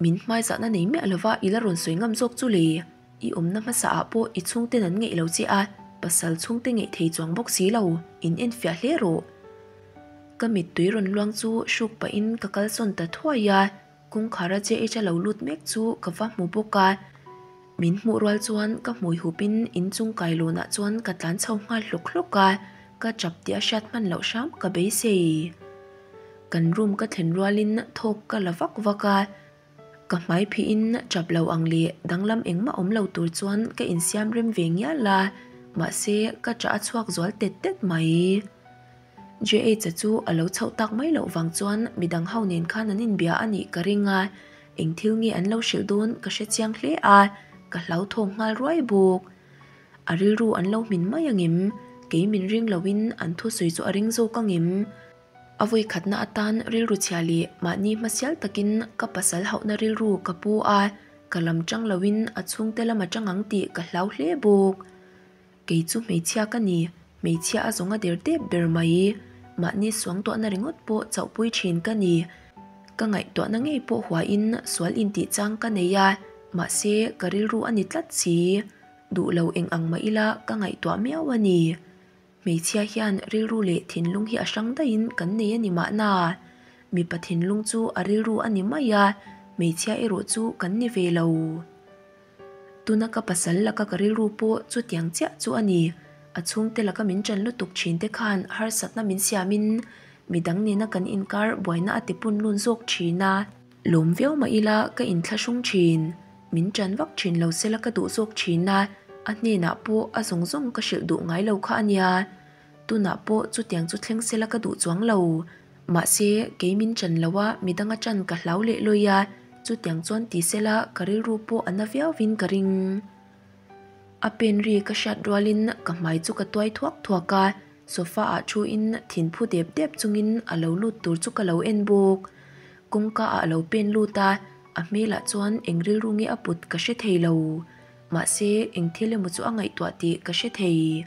min hmaizahna nei miah lova i la rawn sawi ngam zawk chu le, i awmna hmasa ah pawh i chhungten an ngeih lo che a, pasal chhungte ngeih thei chuang bawk si lo, in enfiah hle rawh. Ka mittui rawn luang chu hruk pahin ka kalsawn ta thuai a, kawngkhara JH a lo lut mek chu ka va hmu bawk a. Min hmuh rual chuan ka hmui hupin inchung kailawnah chuan ka tlan chho nghal hlawk hlawk a, ka chap tih a hriat hman loh hram ka beisei. Kan room ka thlen rualin thawk ka la vak vak a, ka hmai phihin chap lo ang leh danglam engmah awm lo tur chuan ka insiam rem ve ngial a, mahse ka ṭah a chhuak zual tet tet mai. JH-a chu a lo chhoh tak mai loh vang chuan midang ho nen khan an inbia a nih ka ring a, eng thil nge an lo hrilh dawn ka hre chiang hle a, ka hlauthawng nghal ruai bawk. A rilru an lo hmin mai angem? Kei min ring loin an thusawi chu a ring zawk angem? A vawikhatna atan rilru chhia leh mahni hmasial takin ka pasal hauhna rilru ka pu a, ka lam chang loin a chhungte lam a chang ang tih ka hlau hle bawk. Kei chu hmeichhia ka ni, hmeichhia a zawnga der dep ber mai. Mahni suangtuahna ringawt pawh chauhpui thin ka ni. Ka ngaihtuahna ngei pawh huain sual intih chang ka nei a, mahse ka rilru a ni tlat si. Duh lo eng ang mah ila ka ngaihtuah miau a ni. Hmeichhia hian rilru leh thinlung hi a hrang daihin kan nei a ni mahna. Mipa thinlung chu a rilru a ni mai a, hmeichhia erawh chu kan ni ve lo. Tuna ka pasal laka ka rilru pawh chutiang chiah chu a ni. A chhungte laka min ṭan lutuk ṭhinte khan harsatna min siamin midang nena kan inkar buaina a tipun lun zawk ṭhin a. Lawm viau mah ila ka inthlahrung ṭhin. Min ṭan vak ṭhin lo sela ka duh zawk ṭhin a, a hnenah pawh a zawng zawng ka hrilh duh ngai lo kha a nia. Tunah pawh chutiang chu thleng sela ka duh chuang lo. Mahse, kei min chan lo a, midang a chan ka hlau leh lawi a, chutiang chuan ti sela ka rilru pawh a na viauvin ka ring. A pen ri ka hriat rualin ka hmai chu ka tuai thuak thuak a, sofa ah thuin thinphu dep dep chungin a lo lut tur chu ka lo en bawk. Kawngka ah a lo pen lut a, a hmelah chuan eng rilru nge a put ka hre thei lo. Mahse, eng thil emaw chu a ngaihtuah tih ka hre thei.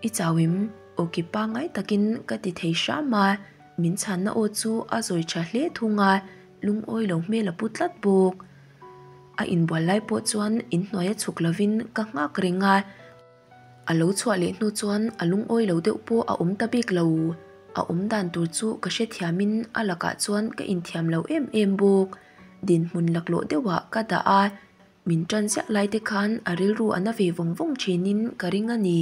I chau em? Aw ki pangngai takin ka ti thei hram a, min chhanna aw chu a zawi tha hle thung a, lungawi lo hmel a pu tlat bawk. A inbual lai pawh chuan inhnuai a chhuk lovin ka nghak reng a, a lo chhuah leh hnu chuan a lungawi lo deuh pawh a awm ta bik lo. A awm dan tur chu ka hrethiamin a lakah chuan ka inthiam lo em em bawk. Dinhmun laklawh deuhah ka dah a. Min ṭan ziah lai te khan a rilru a na ve vawng vawng ṭhinin ka ring a ni.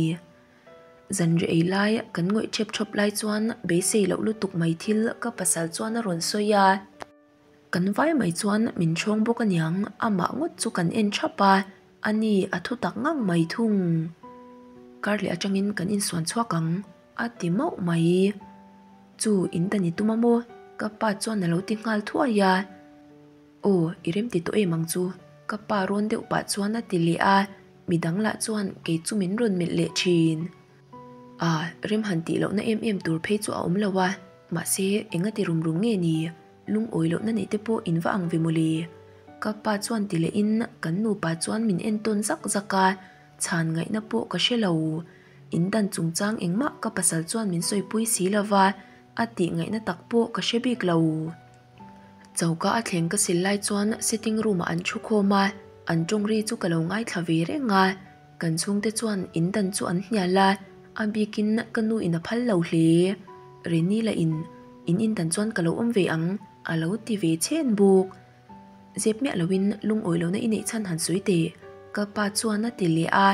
Zanri ei lai kan ngawih ṭhep ṭhawp lai chuan beisei loh lutuk mai thil ka pasal chuan a rawn sawi a. Kan vai mai chuan min ṭhawng bawk aniang amah ngawt chu kan en ṭhap a, a ni a thu tak ngang mai thung. Karleh aṭangin kan insuan chhuak ang a ti mauh mai. Chu in ta ni tum a maw? Ka pa chuan a lo ti nghal thuai a. Aw, i remti tawh em ang chu, ka pa rawn deuh pah chuan a ti leh a, midang lah chuan kei chu min rawn melh leh thin. A, rem han tih lohna em em tur phei chu a awm lo a, mahse eng a ti rum rum nge ni, lungawi lohna neih te pawh in va ang ve mawle. Ka pa chuan ti lehin kan nupa chuan min entawn zak zak a, chhan ngaihna pawh ka hre lo. In dan chungchang engmah ka pasal chuan min sawipui si lova, a tih ngaihna tak pawh ka hre bik lo. Choka a thleng ka sil lai chuan sitting room ah an thu khawm a, an tawng ri chu ka lo ngaithla ve reng a, kan chhungte chuan in dan chu an hnial a, a bikin ka nu in a phal lo hle. Reni lah in, in in dan chuan ka lo awm ve ang a lo ti ve chhen bawk. Zep miah loin lungawi lohna i neih chhan han sawi teh ka pa chuan a ti leh a,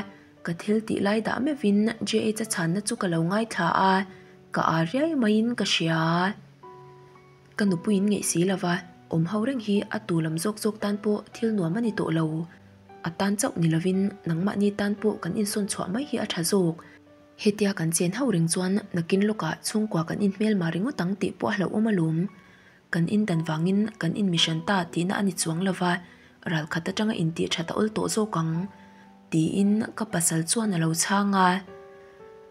ka thil tih lai dah meuhin JH-a chhanna chu ka lo ngaithla a, ka â riai maiin ka hria. Ka nupuiin ngeih si lova, awm ho reng hi a tu lam zawk zawk tan pawh thil nuam a ni tawh lo. A tan chauh ni lovin nangmahni tan pawh kan insawn chhuah mai hi a tha zawk. Hetia kan chen ho reng chuan nakin lawkah chhungkua kan inhmelma ringawt ang tih pawh a hlauhawm alawm. Kan indan vangin kan inmihran ta tihna a ni chuang lova, ralkhat atanga intih that a awl tawh zawk ang. Tiin ka pasal chuan a lo chhang a.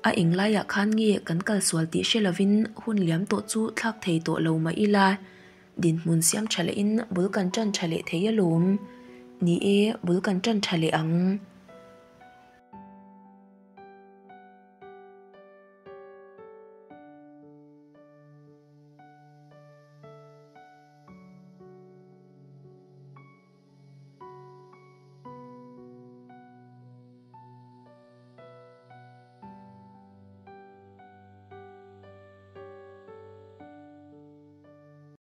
A englaiah khan nge kan kal sual tih hre lovin hun liam tawh chu thlak thei tawh lo mah ila, dinhmun siam tha lehin bul kan tan tha leh thei alawm. Ni e, bul kan tan tha leh ang.